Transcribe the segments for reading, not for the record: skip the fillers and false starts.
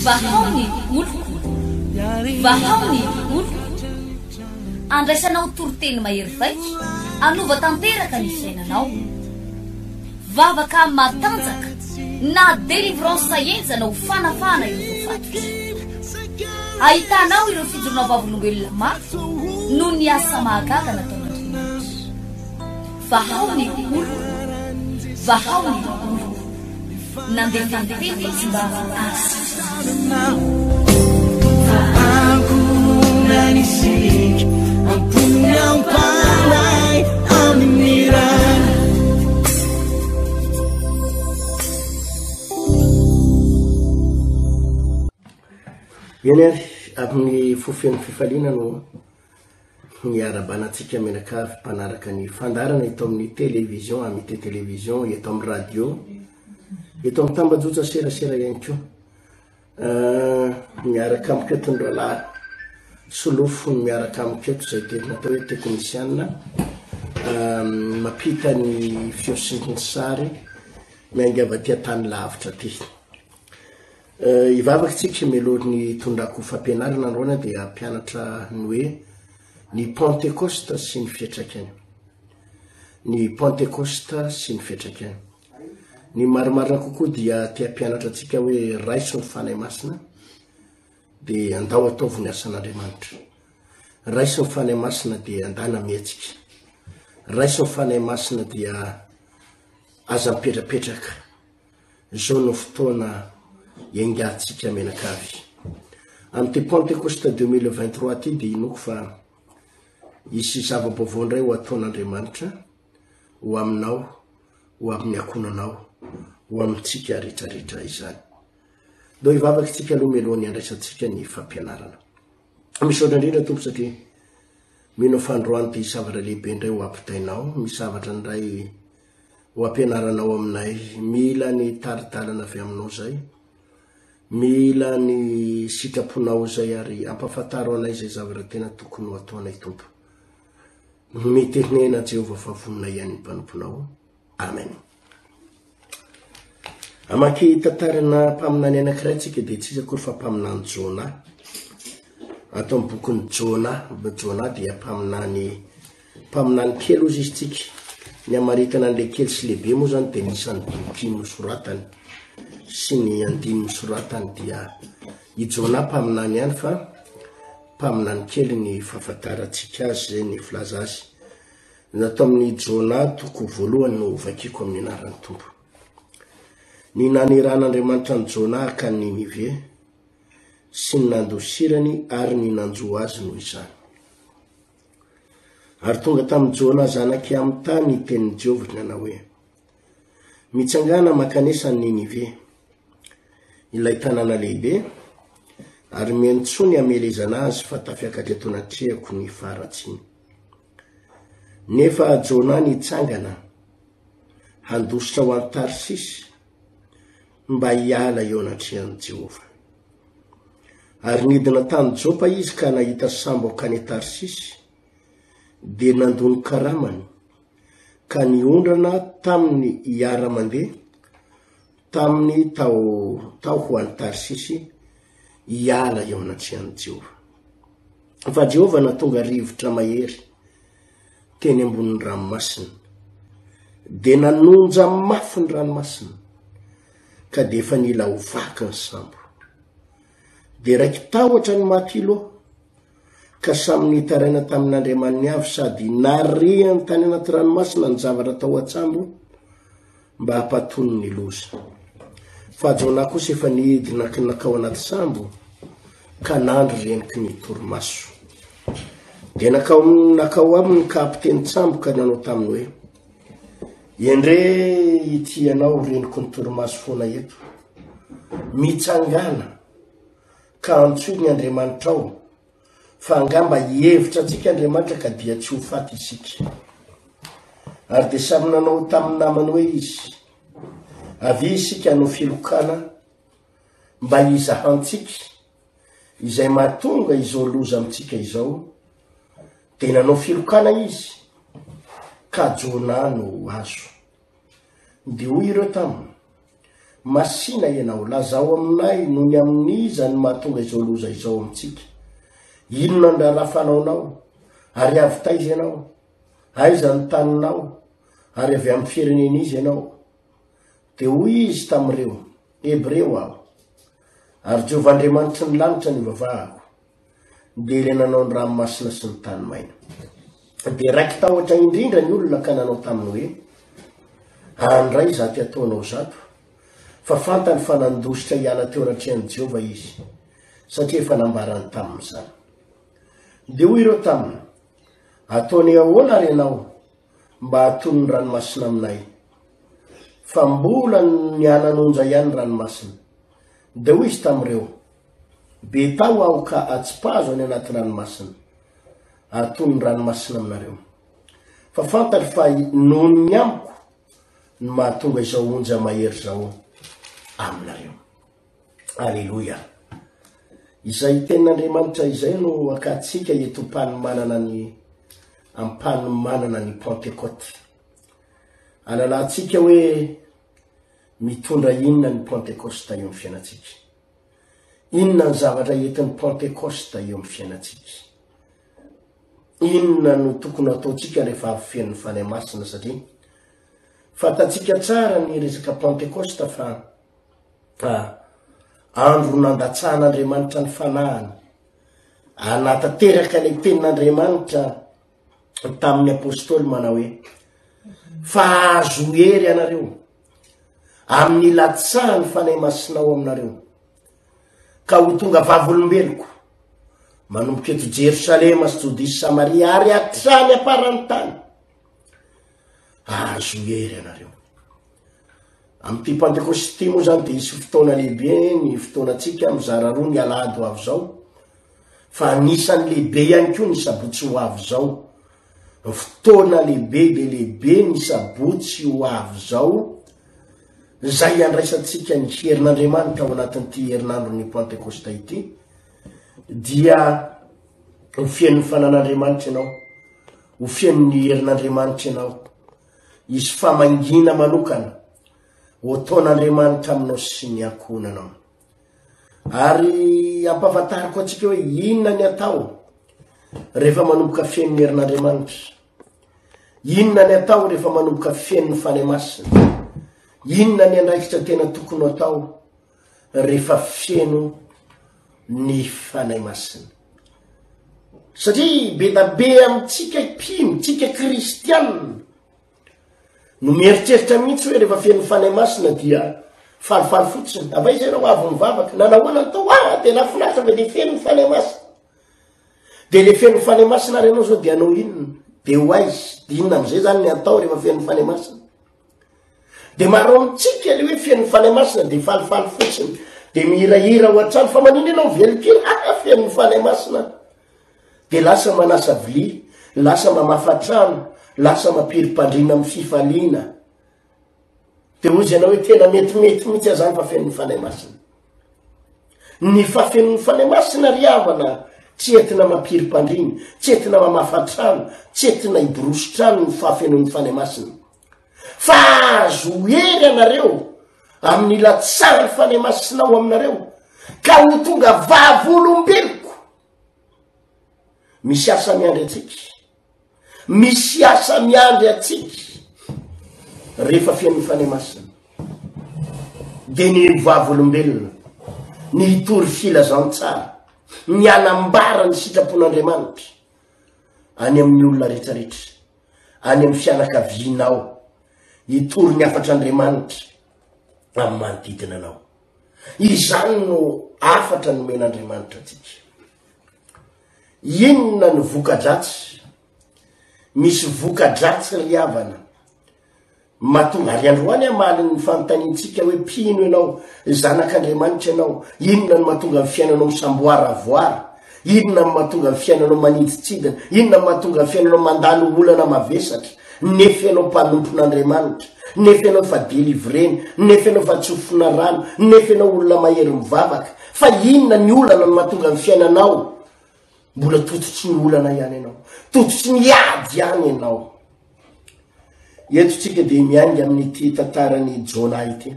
Vahao ny oloko, vahao ny oloko. Andraisanao toriteny mahery vaika, hanova tanteraka ny fiainanao. Vavaka matanjaka na délivrance henjana ho fanafahana ireo voafatotra. Ahitanao ireo fijoroana vavolombelona mafy noho ny asa mahagaga nataon'Andriamanitra. Vahao ny oloko, vahao ny oloko. Nandefa ny teny izy mba hahasitrana. Eny ary, amin'ny fo feno fifaliana no niarahabana antsika mianakavy mpanaraka ny fandaharana eto amin'ny télévision, Amitié Télévision, eto amin'ny radio, eto amin'ny tambajotra serasera ihany koa. Eh, miaraka amiko eto ny rahalahy Solofo ny miaraka amiko eto izay tena atao hoe teknisiana eh, mampita ny feo sy ny sary miainga avy aty an-tany lavitra aty. Eh, hivavaka tsika mialohan'ny hitondrako fampianarana androany aho dia hampianatra ny hoe ny Pentekosta sy ny fiantraikany. Ny Pentekosta sy ny fiantraikany. Ny marimarina kokoa dia te hampianatra antsika hoe raiso ny Fanahy Masina dia andao ataovy ny asan'Andriamanitra. Raiso ny Fanahy Masina dia andana mihetsika. Raiso ny Fanahy Masina dia aza mipetrapetraka. Izao no fotoana iaingantsika mianakavy. Amin'ity Pentekosta 2023 ity dia inoako fa hisy zava-baovao indray ho ataon'Andriamanitra ho aminao, ho amin'ny ankohonanao, ho amintsika rehetrarehetra izany. Ndao hivavaka isika aloha mialohan'ny handraisantsika ny fampianarana. Misaotra indrindra Tompo satria mino fa androany dia hisy zavatra lehibe indray ho ampitainao, misy zavatra indray ho ampianaranao aminay. Mila ny tari-dalana avy aminao izay. Mila ny sitraponao izay ary ampafantaro anay izay zavatra tena tokony ho ataonay Tompo. Mitenena Jehovah fa vonona ihany ny mpanomponao. Amen. Hamaky tantarana mpaminany anankiray tsika dia tsy iza akory fa mpaminany Jona. Ato amin'ny bokin'i Jona, Jona dia mpaminany mpaminany kely ozy izy tsika. Ny hamaritana an'ilay kely sy lehibe moa zany dia ny isan'ny boky nosoratany sy ny andininy nosoratany dia i Jona mpaminany ihany fa mpaminany kely ny fahafantarantsika azy zay ny filaza azy. Natao amin'ny Jona toko voalohany no hovakiko amin'ny anaran'ny Tompo. Ny nanirahan'Andriamanitra an'i Jona hakany Ninive, sy ny nandosirany ary ny nanjo azy noho izany. Ary tonga tamin'i Jona zanak'i Amta ny tenin'i Jehovah nanao hoe, Mitsangàna mankanesa any Ninive, ilay tanàna lehibe, ary miantsoa ny hamelezana azy fa tafiakatra eto anatrehako ny faharatsiany. Nefa Jona nitsangana handositra ho any Tarsisy mba hiala eo anatrehan'i Jehovah. Ary nidina tany Jopa izy ka nahita sambo hankany Tarsisy, dia nandoa ny karamany, ka niondrana taminy hiara-mandeha taminy tao tao ho any Tarsisy hiala eo anatrehan'i Jehovah. Fa Jehovah nahatonga rivotra mahery teny ambonin'ny ranomasina, dia nanonja mafy ny ranomasina, ka dia efa nila ho vaky ny sambo. Dia raiki-tahotra ny matilo, ka samy nitaraina tamin'Andriamaniny avy sady nariany tany anaty ranomasina ny zavatra tao an-tsambo mba hampatony ny loza. Fa Jona kosa efa nidina nankao anaty sambo ka nandry renoky ny torimaso. Dia nakao nakao aminy ny kapitenin-tsambo ka nanao taminy hoe, Endre ity ianao renoky ny torimaso foana eto. Mitsangàna ka antsoy ny Andriamanitrao, fa angamba hihevitra antsika Andriamanitra ka dia tsy ho faty isika. Ary dia samy nanao tamin'ny namany hoe izy, Avia isika hanao filokana mba hizahantsika izay mahatonga izao loza amintsika izao. Dia nanao filokana izy, ka Jona no azo. Dia hoy ireo taminy. Masìna ianao, lazao aminay noho ny amin'iza no mahatonga izao loza izao amintsika. Inona ny raharaha fanaonao? Ary avy taiza ianao? Aiza ny taninao? Ary avy amin'ny firenen'iza ianao? Dia hoy izy tamin'ireo, Hebreo aho, ary Jehovah Andriamanitry ny lanitra no ivavahako, dia ilay nanao ny ranomasina sy ny tany maina. Dia raiki-tahotra indrindra ny olona ka nanao taminy hoe, Andray izato ataonao izato, fa fantany fa nandositra hiala teo anatrehan'i Jehovah izy, satria efa nambarany taminy izany. Dia hoy ireo taminy, Ataonay ahoana ary ianao mba hatony ny ranomasina aminay? Fa mbola niana-nonja ihany ny ranomasina. Dia hoy izy tamin'ireo, Betao aho ka atsipazo any anaty ranomasina, hatony ny ranomasina aminareo. Fa fantatro fa noho ny amiko no mahatonga izao onja mahery izao aminareo. Aleloia. Izay tenin'Andriamanitra izay no akatsika eto am-panomanana ny am-panomanana ny Pentekote. Alalantsika hoe mitondra inona ny Pentekosta eo amin'ny fiainantsika. Inona ny zavatra entin'ny Pentekosta eo amin'ny fiainantsika. Inona no tokony ataontsika rehefa avy feno ny Fanahy Masina satria fantatsika tsara ny resaka Pentekosta fa Andro nandatsahan'Andriamanitra ny fanahiny, hanatanteraka ilay tenin'Andriamanitra tamin'ny apôstôly manao hoe, fa azo hery ianareo amin'ny ilatsahan'ny Fanahy Masina ao aminareo, ka ho tonga vavolombeloko manomboka eto Jerosalema sy Jodia sy Samaria ary hatrany am-paran'ny tany. Azo hery ianareo. Amin'ity Pantekosty ity moa zany dia hisy fotoana lehibe ny fotoanantsika mizara roa ny alahady ho avy izao, fa anisan'ny lehibe ihany koa ny sabotsy ho avy izao. Fotoana lehibe dia lehibe ny sabotsy ho avy izao, izay andraisantsika ny herin'Andriamanitra ao anatin'ity herinandron'ny Pantekosta ity, dia ho fenon'ny fanan'Andriamanitra ianao, ho fenon'ny herin'Andriamanitra ianao. Hisy famangiana manokana ho ataon'Andriamanitra aminao sy ny ankohonanao. Ary ampahafantariko antsika hoe inona ny atao rehefa manomboka feno ny herin'Andriamanitra. Inona ny atao rehefa manomboka feno ny Fanahy Masina. Inona ny andraikitra tena tokony atao rehefa feno ny Fanahy Masina. Satria be da be amintsika mpino, tsika kristianina, no mieritreritra mihitsy hoe rehefa feno Fanahy Masina dia falifaly fotsiny. Avy aiza ianao avy mivavaka? Nanahoana ny tao? Ah, dia nahafinaritra fa dia feno ny Fanahy Masina. Dia le feno Fanahy Masina ary ianao zao dia hanao inona? Dia ho aiza? Dia inona amin'izay zany ny atao rehefa feno Fanahy Masina? De maro amintsika le hoe feno Fanahy Masina de falifaly fotsiny, de mihirahira ao an-trano, fa manino ianao velon-kira? Ah, feno ny Fanahy Masina. De lasa manasa vilia, lasa mamafa trano, lasa mampirim-pandriana amin'ny fifaliana. De hozy ianao hoe tena metimety mihitsy aho zany fa feno ny Fanahy Masina. Ny fahafenon'ny Fanahy Masina ry havana tsy entina mampirim-pandriana, tsy entina mamafa trano, tsy entina hiborosy trano ny fahafenon'ny Fanahy Masina. Fa azo hery ianareo amin'ny ilatsahan'ny Fanahy Masina ao aminareo, ka ho tonga vavolombeloko. Misy asa miandry antsika. Misy asa miandry antsika rehefa feno ny Fanahy Masina. Dia ny vavolombelona, ny hitory filazantsara, ny hanambara ny sitrapon'Andriamanitra any amin'ny olona rehetrarehetra. any amin'ny fianakavianao, hitory ny hafatr'Andriamanitra amin'ny manodidina anao. Izany no hafatra nomen'Andriamanitra antsika. Inona no voka-dratsy? Misy voka-dratsy ry havana. Mahatonga ary androany hamaly ny fanontaniantsika hoe mpino ianao, zanak'Andriamanitra ianao, inona no mahatonga ny fiainanao misamboaravoara? Inona no mahatonga ny fiainanao manidintsidina? Inona no mahatonga ny fiainanao mandalo olana mavesatra? Nefa ianao mpanompon'Andriamanitra, nefa ianao efa délivré-ny, nefa ianao efa tsofina rano, nefa ianao olona mahery mivavaka. Fa inona ny olana no mahatonga ny fiainanao Mbola tototry ny olana ihany ianao. Tototry ny ady ihany ianao. Eto tsika dia miainga amin'ity tantaran'i Jona ity.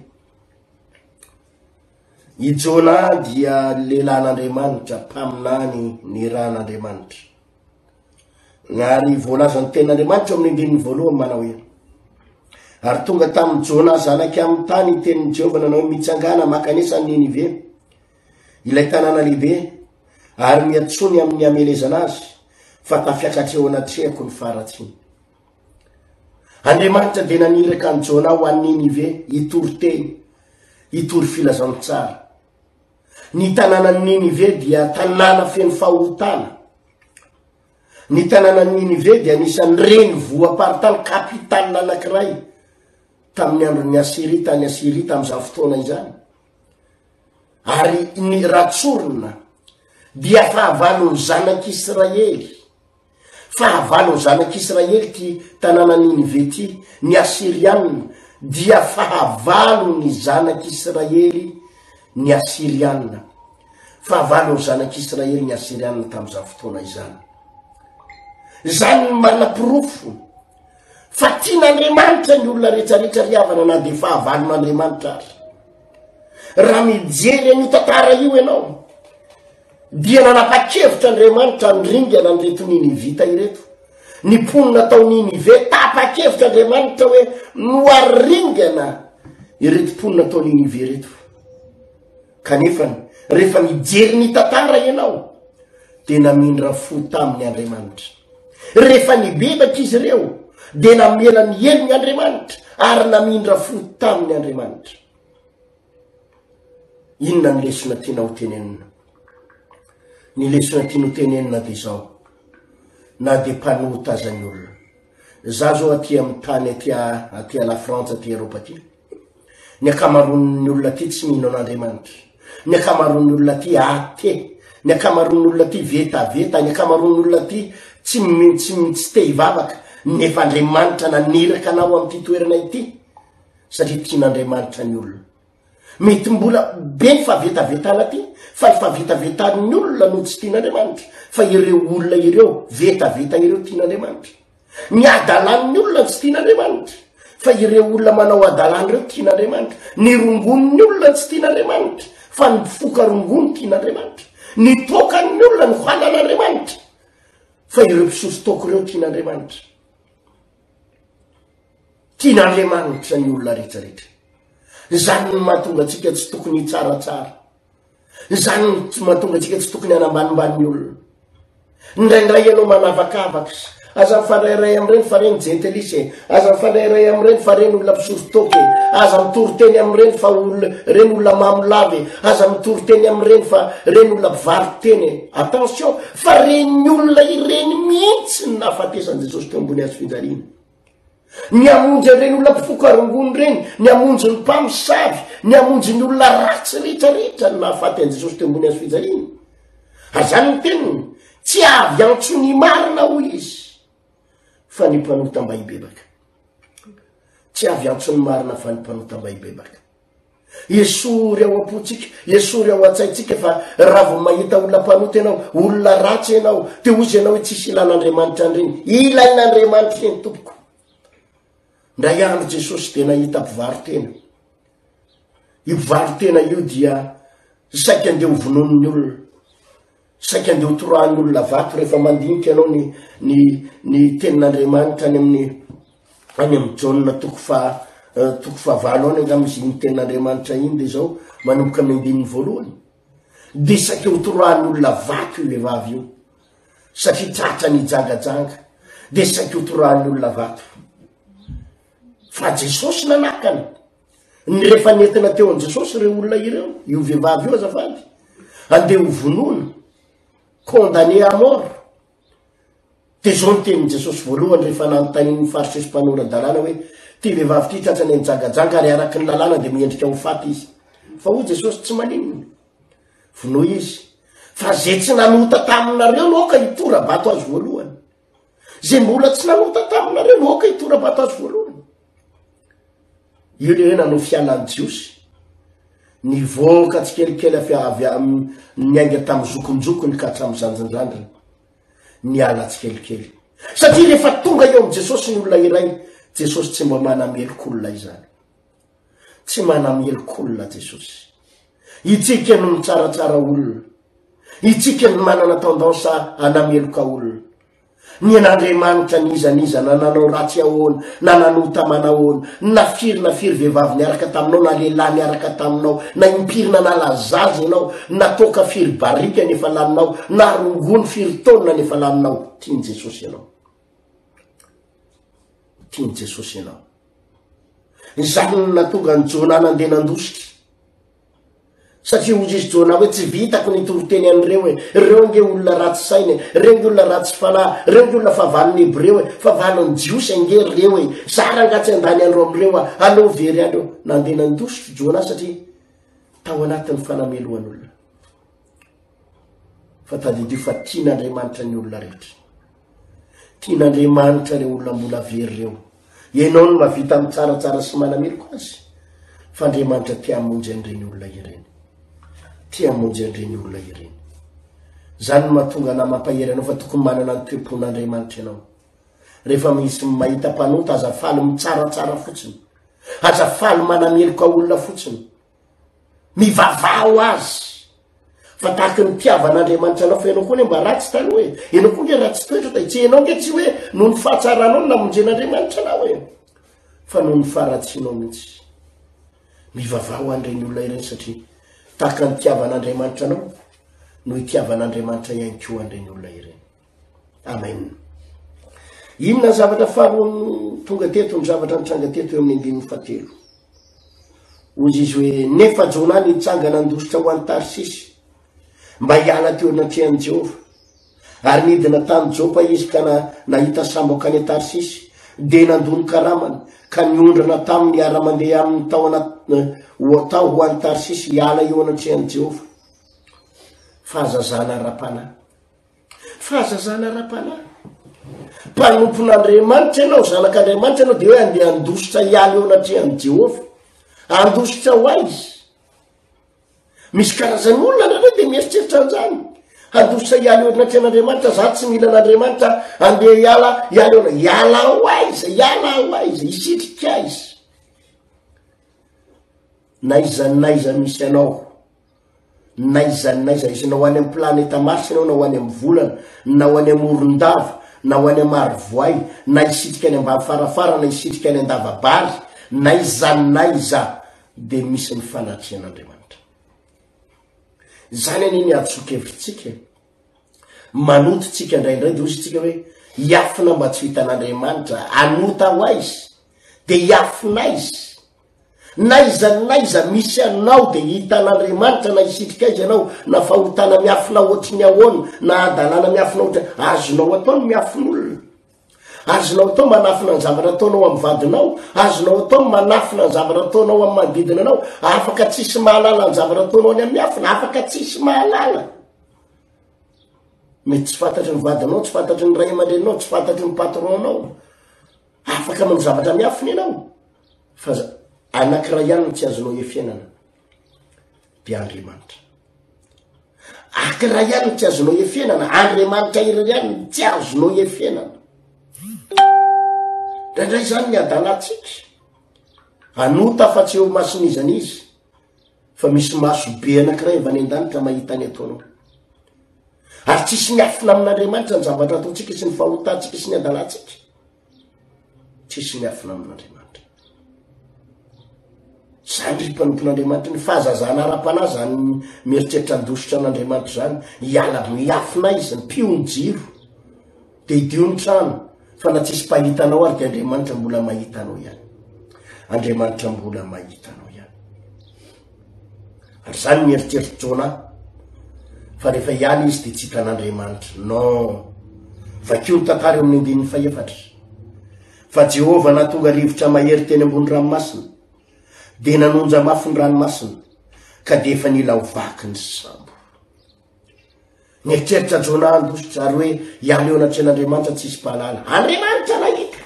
I Jona dia lehilahin'Andriamanitra, mpaminany nirahan'Andriamanitra. Ary voalazan'ny tenin'Andriamanitra eo amin'ny andininy voalohany manao hoe, Ary tonga tamin'i Jona zanak'i Amitay ny tenin'i Jehovah nanao hoe, Mitsangàna, mankanesa any Ninive, ilay tanàna lehibe, ary miantsoa ny amin'ny hamelezana azy, fa tafiakatra eo anatrehako ny faharatsiany. Andriamanitra dia naniraka an'i Jona ho any Ninive hitory teny, hitory filazantsara. Ny tanànan'i Ninive dia tanàna feno fahotana. Ny tanànan'i Ninive dia anisan'ny renivoham-paritany, capitale anankiray, tamin'ny andron'ny Asyria, tany Asyria tamin'izany fotoana izany. Ary ny ratsorina dia fahavalon'ny zanak'Israely. Fahavalon'ny zanak'Israely ity tanànan'i Ninive ity, ny Asyrianina dia fahavalon'ny zanak'Israely ny Asyrianina. Fahavalon'ny zanak'Israely ny Asyrianina tamin'izany fotoana izany. Izany ny manaporofo fa tian'Andriamanitra ny olona rehetrarehetra ry havana na dia fahavalon'Andriamanitra ary. Raha mijery an'io tantara io ianao, Dia nanapa-kevitra Andriamanitra handringana an'ireto Ninivita ireto. Ny mponina tao Ninive, tapa-kevitra Andriamanitra hoe noharingana ireto mponina tao Ninive ireto. Kanefa, rehefa nijery ny tantara ianao, dia namindra fo taminy Andriamanitra. Rehefa nibebaka izy ireo, dia namela ny helony Andriamanitra ary namindra fo taminy Andriamanitra. Inona ny lesona tiana ho tenenina? Ny lesona tiana ho tenenina dia izao, na dia mpanota aza ny olona. Za zao aty amin'ny tany aty aty à la Frantsa aty Eropa aty. Ny ankamaroan'ny olona aty tsy mino an'Andriamanitra. Ny ankamaroan'ny olona aty athée. Ny ankamaroan'ny olona aty vetaveta. Ny ankamaroan'ny olona aty tsy tsy tsy te hivavaka. Nefa Andriamanitra naniraka anao amin'ity toerana ity. satria tian'Andriamanitra ny olona. Mety mbola be ny fahavetavetana aty, fa ny fahavetavetan'ny olona no tsy tian'Andriamanitra, fa ireo olona ireo vetaveta ireo tian'Andriamanitra. Ny hadalan'ny olona tsy tian'Andriamanitra, fa ireo olona manao hadalana ireo tian'Andriamanitra. Ny rongon'ny olona tsy tian'Andriamanitra, fa ny mpifoka rongony tian'Andriamanitra. Ny toakan'ny olona no halan'Andriamanitra, fa ireo mpisotro toaka ireo tian'Andriamanitra. Tian'Andriamanitra ny olona rehetrarehetra. Izany no mahatonga antsika tsy tokony hitsaratsara. Izany no mahatonga antsika tsy tokony hanambanimbany ny olona. Indraindray ianao manavakavaka. Aza mifandrairay amin'ireny fa reny jentilisa e. Aza mifandrairay amin'ireny fa reny olona mpisotro toaka e. Aza mitory teny amin'ireny fa olona reny olona mamo lava e. Aza mitory teny amin'ireny fa reny olona mpivaro-tena e. Attention, fa reny olona ireny mihitsy ny nahafatesan'i Jesosy teo ambony hazo fijaliana. Ny hamonjy an'ireny olona mpifoka rongony ireny, ny hamonjy ny mpamosavy, ny hamonjy ny olona ratsy rehetra rehetra no nahafaty an'i Jesosy teo ambony hazo fijaliana. Ary izany ny teniny, tsy avy antso ny marina hoy izy, fa ny mpanota mba hibebaka. Tsy avy antso ny marina fa ny mpanota mba hibebaka. Esory ao am-pontsika, esory ao an-tsaintsika fa raha vao mahita olona mpanota ianao, olona ratsy ianao, dia hozy ianao hoe tsisy ilan'Andriamanitra an'ireny. Ilain'Andriamanitra ireny tompoko. Indray andro Jesosy dia nahita mpivaro-tena. Io mpivaro-tena io dia saika andeha ho vononin'ny olona. Saika andeha ho torahan'ny olona vato rehefa mandinika ianao ny ny ny tenin'Andriamanitra any amin'ny any amin'ny Jaona toko faha eh, toko fahavalo any angamba izy iny tenin'Andriamanitra iny dia izao manomboka amin'ny andininy voalohany. Dia saika ho torahan'ny olona vato io vehivavy io satria tratra nijangajanga dia saika ho torahan'ny olona vato. Fa Jesosy nanakana. Ny rehefa nentina teo amin'i Jesosy ireo olona ireo, io vehivavy io azafady, andeha ho vonoina, condamné à mort. Dia izao ny tenin'i Jesosy voalohany rehefa nanontanian'ny Fariseo sy mpanora-dalàna hoe, Ity vehivavy ity tratrany nijangajanga ary araka ny lalàna dia miendrika ho faty izy. Fa hoy Jesosy, tsy maninona, vonoy izy. Fa izay tsy nanota taminareo no aoka hitora-bato azy voalohany. Izay mbola tsy nanota taminareo no aoka hitora-bato azy voalohany. Io le hoe nanao fialan'ny Jiosy. Nivoaka tsikelikely avy avy amin'ny niainga tamin'ny zokinjokiny ka hatramin'ny zanjindrandriny. Niala tsikelikely. Satria rehefa tonga eo amin'i Jesosy ny olona iray, Jesosy tsy mba manameloka olona izany. Tsy manameloka olona Jesosy. Itsika no mitsaratsara olona. Itsika no manana tendance hanameloka olona. Ny an'Andriamanitra n'iza n'iza na nanao ratsy ahoana na nanota manahoana na firy na firy vehivavy niaraka taminao na lehilahy niaraka taminao na impiry nanala zaza ianao na toaka firy barika ny efa laninao na rongony firy taonina ny efa laninao tian'i Jesosy ianao. Tian'i Jesosy ianao. Izany no nahatonga an'i Jona nandeha nandositra. Satria hoy izy Jona hoe tsy vitako ny hitory-teny an'ireo e, ireo ange olona ratsy saina e, ireo ange olona ratsy fanahy, ireo ange olona fahavalon'ny Hebreo e, fahavalon'ny Jiosy ange ireo e, za rangaha tsy handany andro amin'ireo a, aleo very andro eo. Nandeha nandositra Jona satria tao anatin'ny fanamelohan'olona. Fa tadidio fa tian'Andriamanitra ny olona rehetra. Tian'Andriamanitra ireo olona mbola very ireo. Ianao no mahavita mitsaratsara sy manameloka azy, fa Andriamanitra te hamonjy an'ireny olona ireny. Te hamonjy an'ireny olona ireny. Izany no mahatonga anà mampahery anao fa tokony manana ny toe-pon'Andriamanitra ianao. Rehefa misy mahita mpanota, aza faly mitsaratsara fotsiny. Aza faly manameloka olona fotsiny. Mivavaha ho azy fa tahaky ny tiavan'Andriamanitra anao fa ianao koa anie mba ratsy taloha e, ianao koa nge ratsy toetra ta, tsy ianao nge tsy hoe noho ny fahatsaranao no namonjen'Andriamanitra anao e, fa noho ny faharatsianao mihitsy. Mivavaha ho an'ireny olona ireny satria tahaka ny tiavan'Andriamanitra anao no itiavan'Andriamanitra ihany koa an'ireny olona ireny. Amen. Inona ny zavatra faharoa tonga teto, ny zavatra nitranga teto eo amin'ny andininy fahatelo? Hoy izy hoe, nefa Jona nitsangana nandositra ho any Tarsisy, mba hiala teo anatrehan'i Jehovah. Ary nidina tany Jopa izy ka na, nahita sambo hankany Tarsisy, dia nandoa ny karamany, ka niondrana taminy hiara-mandeha aminy tao anaty, ho tao ho any Tarsisy hiala eo anatrehan'i Jehovah. Fahazazana ara-panahy. Fahazazana ara-panahy. Mpanompon'Andriamanitra ianao, zanak'Andriamanitra ianao, dia hoe andeha handositra hiala eo anatrehan'i Jehovah. Handositra ho aiza? Misy karazan'ny olona indraindray dia mieritreritra an'izany. Handositra hiala eo anatrehan'Andriamanitra, za tsy mila an'Andriamanitra, andeha hiala, hiala eo, hiala ho aiza, hiala ho aiza, hisitrika aiza? N'aiza n'aiza misy anao, N'aiza n'aiza izy, na ho any amin'ny planeta Mars ianao, na ho any amin'ny volana, na ho any Morondava, na ho any Marovoay, na hisitrika any ambany farafara, na hisitrika any an-dava-bary, n'aiza n'aiza dia misy ny fanatrehan'Andriamanitra. Izany anie ny hadisoan-kevitritsika e. Manoto tsika indraindray dia hoy isika hoe hiafina mba tsy ho hitan'Andriamanitra, hanota ho aiza? Dia hiafina aiza? N'aiza n'aiza misy anao dia hitan'Andriamanitra na hisitrika aiza ianao, na fahotana miafina ohatry ny ahoana, na hadalana miafina ohatry, azonao atao ny miafin'olona. Azonao atao manafina ny zavatra ataonao amin'ny vadinao, azonao atao ny manafina ny zavatra ataonao amin'ny manodidina anao, afaka tsisy mahalala ny zavatra ataonao any amin'ny miafina, afaka tsisy mahalala. Mety tsy fantatry ny vadinao, tsy fantatry ny ray aman-dreninao, tsy fantatry ny patron-nao. Afaka manao zavatra miafina ianao fa anankiray ihany no tsy azonao iafenana dia Andriamanitra. Ankiray ihany no tsy azonao iafenana, Andriamanitra irery ihany no tsy azonao iafenana. Indraindray izany ny adalantsika hanota fa tsy eo imason'iza n'iza fa misy maso be anankiray avy any an-danitra mahita ny ataonao. Ary tsisy miafina amin'Andriamanitra ny zavatra ataontsika sy ny fahotantsika sy ny adalantsika. Tsisy miafina amin'Andriamanitra. Zany ry mpanompon'Andriamanitra, ny fahazazana ara-panahy zany mieritreritra handositra an'Andriamanitra zany, hiala miafina izy, mipio ny jiro, de idio ny trano, fa na tsisy mpahita anao ary de Andriamanitra mbola mahita anao ihany. Andriamanitra mbola mahita anao ihany. Ary zany ny eritreritr'i Jona fa rehefa hiala izy de tsy hitan'Andriamanitra. Non. Vakio ny tantara eo amin'ny andininy fahefatra. Fa Jehovah nahatonga rivotra mahery teny ambony ranomasina, dia nanonja mafy ny ranomasina, ka dia efa nila ho vaky ny sambo. Nieritreritra Jona handositra ary hoe hiala eo anatrehan'Andriamanitra tsisy mpahalala. Andriamanitra nahita.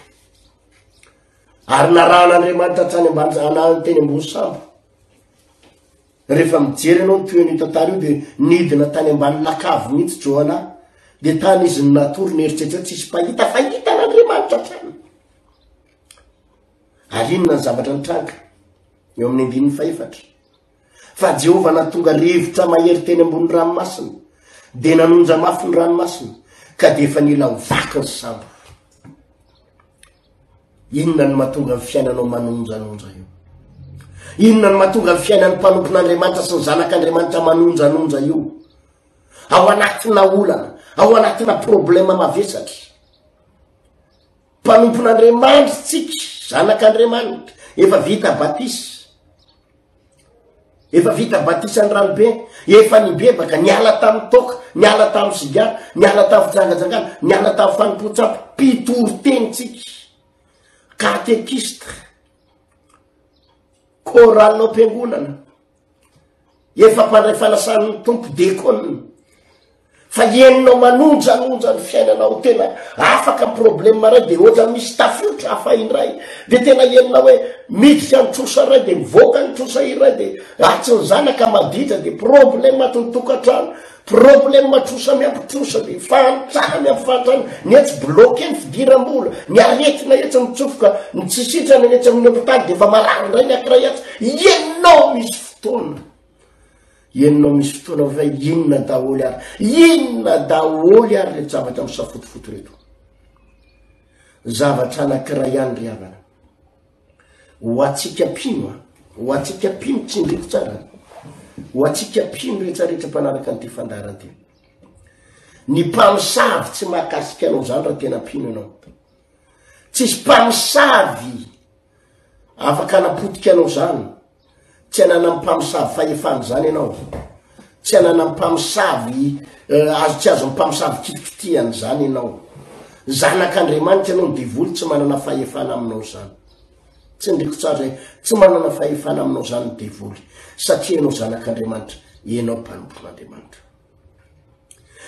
Ary narahan'Andriamanitra hatrany ambany anahany teny ambony sambo. Rehefa mijery ianao ny tohin'io tantara io dia nidina tany ambany lakavy mihitsy Joana, dia tany izy no natory nieritreritra hoe tsisy mpahita fa hitan'Andriamanitra hatrany. Ary inona ny zavatra nitranga? Eo amin'ny andininy fahefatra. Fa Jehovah nahatonga rivotra mahery teny ambony ranomasina, dia nanonja mafy ny ranomasina, ka dia efa nila ho vaky ny sambo. Inona no mahatonga ny fiainanao manonjanonja io? Inona no mahatonga ny fiainan'ny mpanompon'Andriamanitra sy ny zanak'Andriamanitra manonjanonja io? Ao anatina olana, ao anatina problema mavesatra. Mpanompon'Andriamanitra tsika, zanak'Andriamanitra, efa vita batisa. Efa vita batisa ny ranobe, efa nibebaka, niala tamin'ny toaka, niala tamin'ny sigara, niala tamin'ny fijangajangana, niala tamin'ny fanompoan-tsampy, mpitory teny tsika, katekista, chorale ao am-piangonana. Efa mpandray fanasan'ny Tompo dekona. Fa henonao manonjanonja ny fiainanao tena afaka problème ray de ohatra misy tafiotra hafa indray de tena henonao hoe miditra ny trosa ray de mivoaka ny trosa iray de atsy ny zanaka maditra de problème ato ny tokantrano problème trosa miampy trosa de fahantrana miampy fahantrana ny etsy bloqué ny fidiram-bola ny aretina etsy mitsofoka ny tsy sitrana ny etsy amin'ny hopitaly de efa marary indray ny akiray atsy ianao misy fotoana ianao misy fotoana fa inona daholo ary inona daholo ary reto zavatra misafotofoto reto zavatra anankiray ihany ry havana Ho antsika mpino a, ho antsika mpino tsindriko tsara, ho antsika mpino rehetrarehetra mpanaraka an'ity fandaharana ity. Ny mpamosavy tsy mahakasika anao zany raha tena mpino ianao. Tsisy mpamosavy afaka anapotika anao zany. Tsy ananan'ny mpamosavy fahefana izany ianao. Tsy ananan'ny mpamosavy eh, azo tsy azon'ny mpamosavy kitikitihana izany ianao. Zanak'Andriamanitra ianao, ny devoly tsy manana fahefana aminao izany. Tsindriko tsara izay, tsy manana fahefana aminao izany ny devoly, satria ianao zanak'Andriamanitra, ianao mpanompon'Andriamanitra.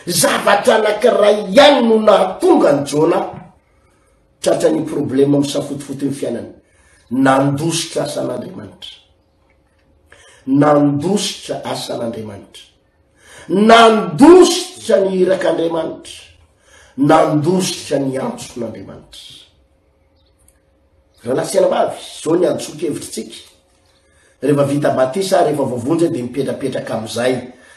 Zavatra anankiray ihany no nahatonga an'i Jona Tratran'ny problema misafotofoto ny fiainany. Nandositra asan'Andriamanitra. Nandositra asan'Andriamanitra. Nandositra ny irak'Andriamanitra. Nandositra ny antson'Andriamanitra. Rahalahy sy anabavy, zao ny antson-kevitritsika. Rehefa vita batisa ary efa voavonjy dia mipetrapetraka amin'izay.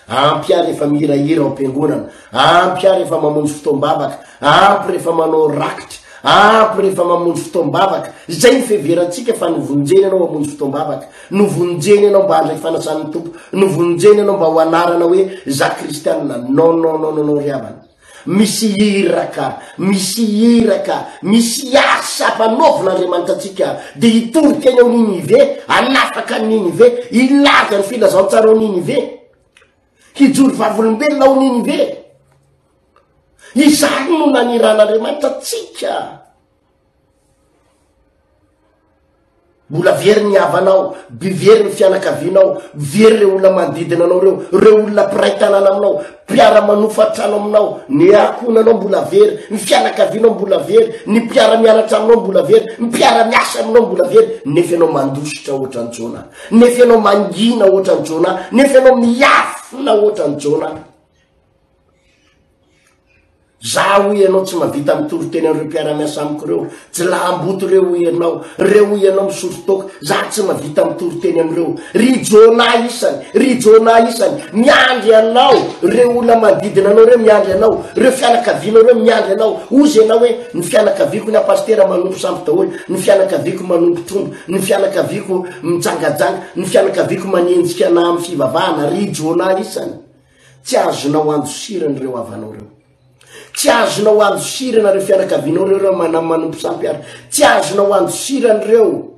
Ampy ahy rehefa mihirahira ao am-piangonana. Ampy ahy rehefa mamonjy fotoam-bavaka. Ampy rehefa manao rakitra. Ampy rehefa mamonjy fotoam-bavaka. Izay ny fiheverantsika fa novonjena ianao hamonjy fotoam-bavaka. Novonjena ianao mba handray fanasan'ny Tompo. Novonjena ianao mba ho anarana hoe za kristianina. Non, non, non, non, non ry havana. Misy iraka, misy iraka, misy asa ampanaovin'Andriamanitra antsika, dia hitory teny ao Ninive, hanafaka an'i Ninive, hilaza ny filazantsara ao Ninive, hijoro vavolombelona ao Ninive. Izany no naniran'Andriamanitra antsika. Mbola very ny havanao, very ny fianakavianao, very ireo olona manodidina anao ireo, ireo olona mpiray tanàna aminao, mpiara-manofa trano aminao, ny ankohonanao mbola very, ny fianakavianao mbola very, ny mpiara-mianatra aminao mbola very, ny mpiara-miasa aminao mbola very, nefa ianao mandositra ohatran'i Jona, nefa ianao mangina ohatran'i Jona, nefa ianao miafina ohatran'i Jona. Za hoy ianao tsy mahavita mitory teny an'ireo mpiara-miasa amiko ireo, jilahamboto ireo hoy ianao, ireo hoy ianao misotro toaka, za tsy mahavita mitory teny amin'ireo. Ry Jonah isany, ry Jonah isany, miandry anao, ireo olona manodidina anao ireo miandry anao, ireo fianakavianao ireo miandry anao. Hozy ianao hoe, ny fianakaviako ny pasitera manompo sampy daholo, ny fianakaviako manompo tromba, ny fianakaviako mijangajanga, ny fianakaviako manenjika anah amin'ny fivavahana, ry Jonah isany. Tsy azonao andosirana ireo havanao ireo. Tsy azonao andosirana ireo fianakavianao ireo raha manam manompo sampy ary. Tsy azonao andosirana ireo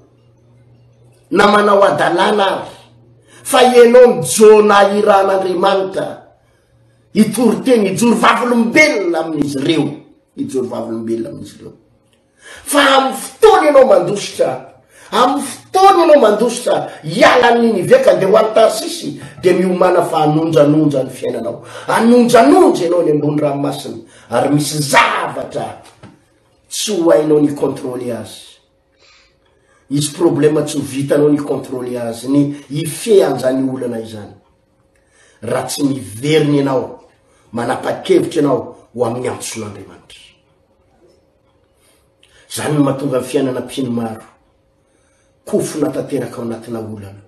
na manao hadalana ary. Fa ianao ny Jona iran'Andriamanitra hitory teny, hijoro vavolombelona amin'izy ireo. Hijoro vavolombelona amin'izy ireo. Fa amin'ny fotoana ianao mandositra, amin'ny fotoana ianao mandositra hiala an'i Ninive ka andeha ho any Tarsisy, dia miomàna fa hanonjanonja ny fiainanao. Hanonjanonja ianao any ambony ranomasina, ary misy zavatra tsy ho hainao ny hi-contrôler azy. Hisy problème tsy ho vitanao ny hi-contrôler azy, ny hifehy an'izany olana izany. Raha tsy miverina ianao, manapa-kevitra ianao ho amin'ny antson'Andriamanitra. Zany no mahatonga ny fiainana mpino maro kofona tanteraka ao anatina olana.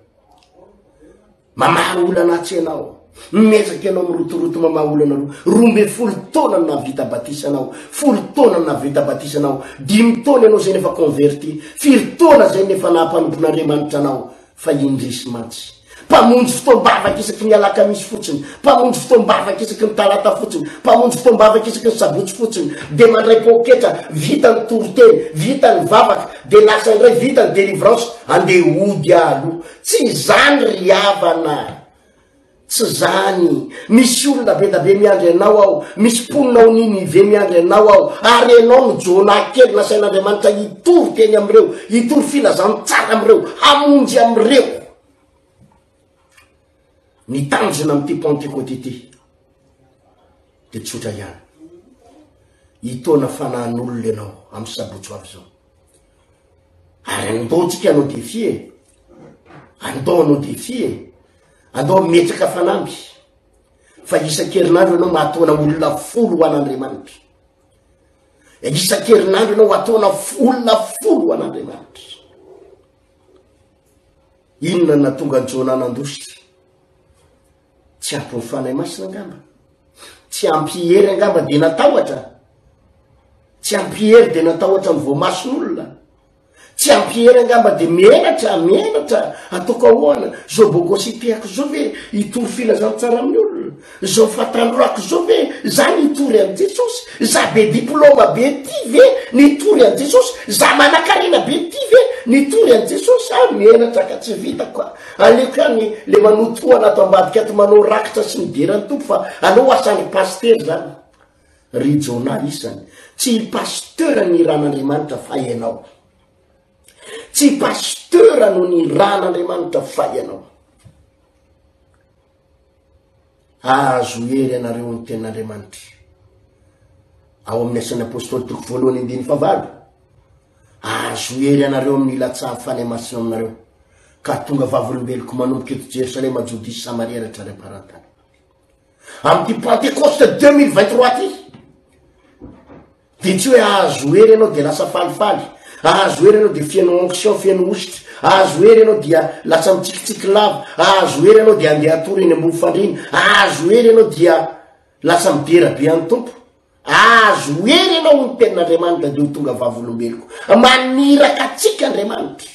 Mamaha olana atsy ianao. Miezaka ianao mirotoroto mamaha olana aloha. 12 taona no nahavita batisa anao. 10 taona no nahavita batisa anao. 5 taona ianao izay nefa converti. Firy taona izay nefa naha-mpanompon'Andriamanitra anao. Fa indrisy mantsy. Mpamonjy fotoam-bavaka isaky ny alakamisy fotsiny, mpamonjy fotoam-bavaka isaky ny talata fotsiny, mpamonjy fotoam-bavaka isaky ny sabotsy fotsiny, dia mandray poketra, vita ny toriteny, vita ny vavaka, dia lasa indray, vita ny délivrance, andeha hody aho aloha. Tsy izany ry havana. Tsy izany. Misy olona be da be miandry anao ao, misy mponina ao Ninive miandry anao ao, ary ianao no Jonah kely nasain'Andriamanitra hitory teny amin'ireo, hitory filazantsara amin'ireo, hamonjy amin'ireo. Ny tanjona amin'ity Pantekoty ity dia tsotra ihany. Hitaona fanahin'olona ianao amin'ny sabotsy ho avy izao. Ary andao tsika hanao défi e. Andao hanao défi e. Andao hametraka fanamby fa isan-kerinandro ianao mahataona olona folo ho an'Andriamanitra. Isan-kerinandro ianao hataona olona folo ho an'Andriamanitra. Inona no nahatonga an'i Jona nandositra? Tsy ampy ny Fanahy Masina angamba. Tsy ampy hery angamba dia natahotra. Tsy ampy hery dia natahotra ny voamason'olona. Tsy ampy hery angamba dia menatra, menatra, ataoko ahoana? Zao bogositeako zao ve hitory filazantsara amin'ny olona? Zao fahatandroako zao ve za ny hitory an'i Jesosy? Za be diploma be ty ve ny hitory an'i Jesosy? Za manankarena be ty ve ny hitory an'i Jesosy? Ah, menatra ka tsy vitako ka. Aleoko ihany le manotohana ato ambadika ato manao rakitra sy midera ny Tompo fa aleo asan'ny pasitera zany. Ry Jonah isany, tsy i pasteur no iran'Andriamanitra fa ianao. Tsy i pasteur no niran'Andriamanitra fa ianao. Ahazo hery anareo ny tenin'Andriamanitra. Ao amin'ny Asan'ny Apostoly toko voalohany andininy fahavalo. Ahazo hery anareo amin'ny ilatsahan'ny Fanahy Masina aminareo, ka tonga vavolombeloko manomboka eto Jerosalema, Jodia sy Samaria ary hatrany am-parantany. Amin'ity Pentecoste 2023 ity, dia tsy hoe ahazo hery ianao dia lasa falifaly, ahazo hery ianao dia feno onction, feno hosotra, ahazo hery ianao dia lasa mitsikitsiky lava, ahazo hery ianao dia andeha hatory eny ambony fandriana, ahazo hery ianao dia lasa midera be an'ny Tompo. Ahazo hery ianao hoy ny tenin'Andriamanitra dia ho tonga vavolombeloko. Maniraka antsika Andriamanitra.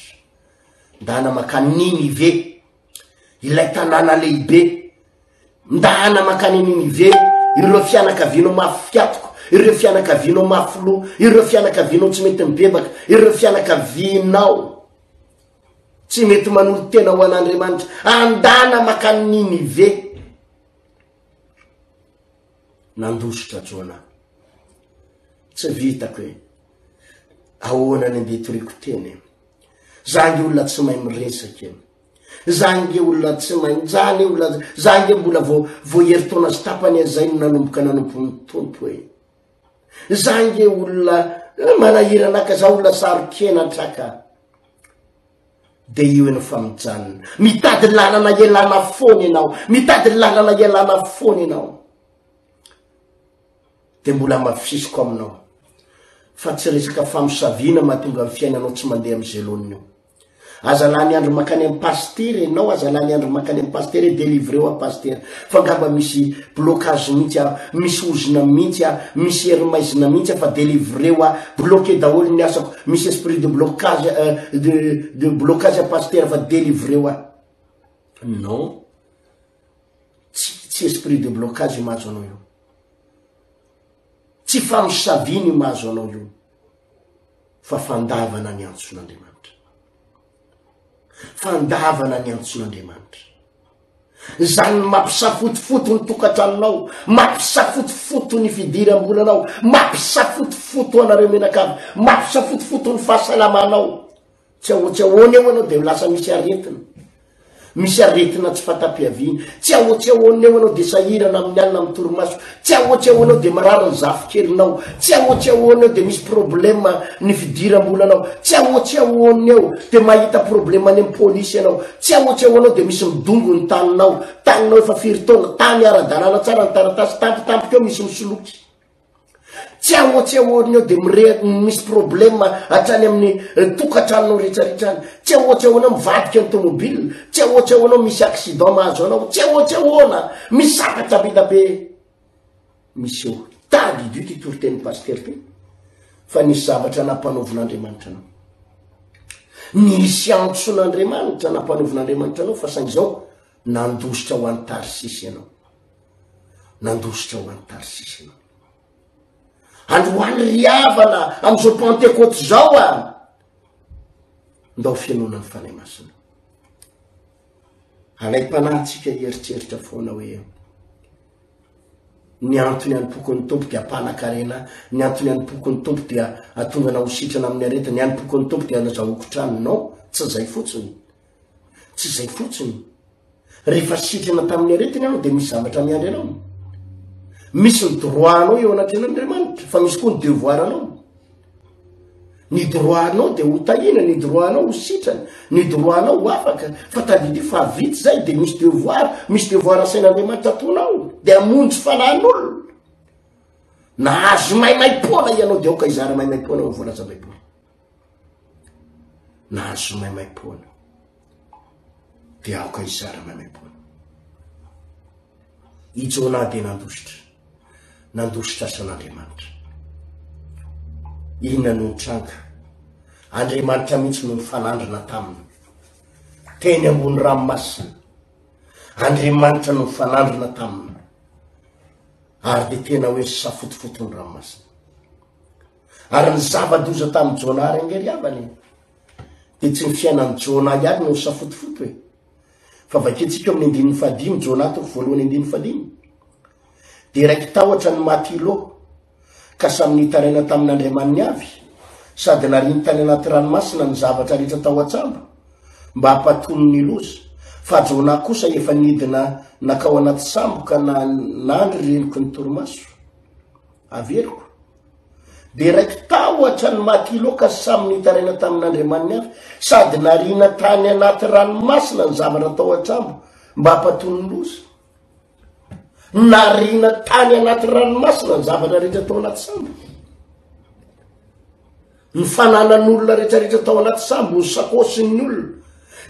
Ndana mankany Ninive, ilay tanàna lehibe. Ndana mankany Ninive, ireo fianakavianao mafy fiatoka, ireo fianakavianao mafy loha, ireo fianakavianao tsy mety mibebaka, ireo fianakavianao tsy mety manolo-tena ho an'Andriamanitra. Andana mankany Ninive. Nandositra Jona. Tsy vitako e. Ahoana ny andeha hitoriako teny e? Za nge olona tsy mahay miresaka e. Za nge olona tsy mahay, za nge olona, za nge mbola vao vao herintaona sy tapany aho zay no nanomboka nanompo ny Tompo e. Za nge olona eh, manahirana ka, za olona saro-kenatra ka. De io ianao fa mijanona. Mitady lalana ialana foana ianao. Mitady lalana ialana foana ianao. De mbola hamafisiko aminao fa tsy resaka famosaviana mahatonga ny fiainanao tsy mandeha amin'izay laoniny io. Aza lany andro mankany amin'ny pasitera ianao, aza lany andro mankany amin'ny pasitera hoe delivreo aho pasitera. Fa angamba misy blocage mihitsy aho, misy ozona mihitsy aho, misy hery maizina mihitsy aho fa delivreo aho, bloqué daholo ny asako, misy esprit de blocage, euh, de, de blocage aho pasitera fa delivreo aho. Non. Tsy, tsy esprit de blocage io mahazo anao io. Tsy famosaviana io mahazo anao io. Fa fandavana ny antson'Andriamanitra. Fandavana ny antson'Andriamanitra. Izany no mampisafotofoto ny tokantranonao, mampisafotofoto ny fidiram-bolanao, mampisafotofoto anareo mianakavy, mampisafotofoto ny fahasalamanao. Tsy ahoa tsy ahoana eo anao dia lasa misy aretina. Misy aretina tsy fanta-piaviana. Tsy ahoa tsy ahoana eo anao dia sahirana amin'ny alina amin'ny torimaso. Tsy ahoa tsy ahoana eo dia marary ny zafikelinao. Tsy ahoa tsy ahoana eo dia misy problème ny fidiram-bolanao. Tsy ahoa tsy ahoana eo dia mahita problème any amin'ny polisy ianao. Tsy ahoa tsy ahoana eo dia misy midongo ny taninao. Taninao efa firy taona, tany ara-dalàna tsara ny taratasy, tampotampoka eo misy misoloky. Tsy ahoa tsy ahoana eo dia mireha misy problème hatrany amin'ny eh, tokantranonao rehetrarehetra any. Tsy ahoa tsy ahoana mivadika ny tomobile. Tsy ahoa tsy ahoana misy accident mahazo anao. Tsy ahoa tsy ahoana misy zavatra be da be miseho. Tadidio ity toritenin'ny pasitera ity fa nisy zavatra nampanaovin'Andriamanitra anao. Nisy antson'Andriamanitra nampanaovin'Andriamanitra anao fa saingy izao nandositra ho any Tarsisy ianao. Nandositra ho any Tarsisy ianao. Androany ry havana amin'izao Pantekoty izao a! Ndao fenoina ny Fanahy Masina. Alaim-panahy antsika hieritreritra foana hoe ny antony anompoako ny Tompo dia hampanan-karena, ny antony anompoako ny Tompo dia hahatonga anao ho sitrana amin'ny aretina, ny anompoako ny Tompo dia hanazahoako trano. Non, tsy izay fotsiny. Tsy izay fotsiny. Rehefa sitrana tamin'ny aretina ianao dia misy zavatra miandry anao. Misy ny droit anao eo anatrehan'Andriamanitra, fa misy koa ny devoir anao. Ny droit anao dia ho tahiana, ny droit anao ho sitrana, ny droit anao ho afaka, fa tadidio fa vita izay dia misy devoir, misy devoir asain'Andriamanitra ataonao, dia hamonjy fanahin'olona. Nahazo maimaim-poana ianao dia aoka hizara maimaim-poana ho voalaza Baiboly. Nahazo maimaim-poana dia aoka hizara maimaim-poana. I Jonah dia nandositra, nandositra asan'Andriamanitra. Inona no nitranga? Andriamanitra mihitsy no nifanandrina taminy. Teny ambony ranomasina, Andriamanitra no nifanandrina taminy. Ary dia tena hoe safotofoto ny ranomasina. Ary ny zava-doza tamin'i Jonah ary ange ry havana e, dia tsy ny fiainan'i Jonah ihany no nisafotofoto e. Fa vakintsika eo amin'ny andininy fahadimy, Jonah toko voalohany andininy fahadimy. Dia raiki-tahotra ny matilo, ka samy nitaraina tamin'Andriamaniny avy, sady nariany tany anaty ranomasina ny zavatra rehetra tao an-tsambo, mba hampatony ny loza. Fa Jonah kosa efa nidina nakao anaty sambo ka nandry renoky ny torimaso. Averiko. Dia raiki-tahotra ny matilo ka samy nitaraina tamin'Andriamaniny avy, sady nariana tany anaty ranomasina ny zavatra tao an-tsambo mba hampatony ny loza. Nariana tany anaty ranomasina ny zavatra rehetra tao anaty sambo. Ny fananan'olona rehetrarehetra tao anaty sambo, ny sakaosin'ny olona,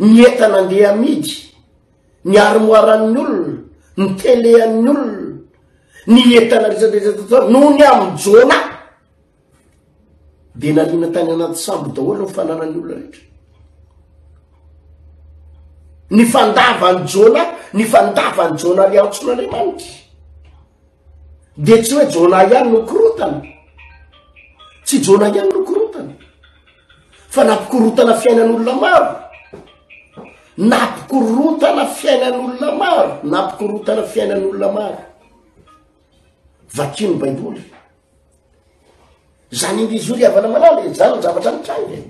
ny entana andeha amidy, ny armoiran'ny olona, ny tele an'ny olona, ny entana rehetrarehetra noho ny amin'i Jona dia nariana tany anaty sambo daholo ny fananan'ny olona rehetra. Ny fandavan'i Jona, ny fandavan'i Jona le antson'Andriamanitra. Dia tsy hoe Jona ihany no korotana. Tsy Jona ihany no korotana. Fa nampikorotana fiainan'olona maro. Nampikorotana fiainan'olona maro. Nampikorotana fiainan'olona maro. Vakio ny Baiboly. Zany indrizy io ry havana malala e, zany ny zavatra nitranga e.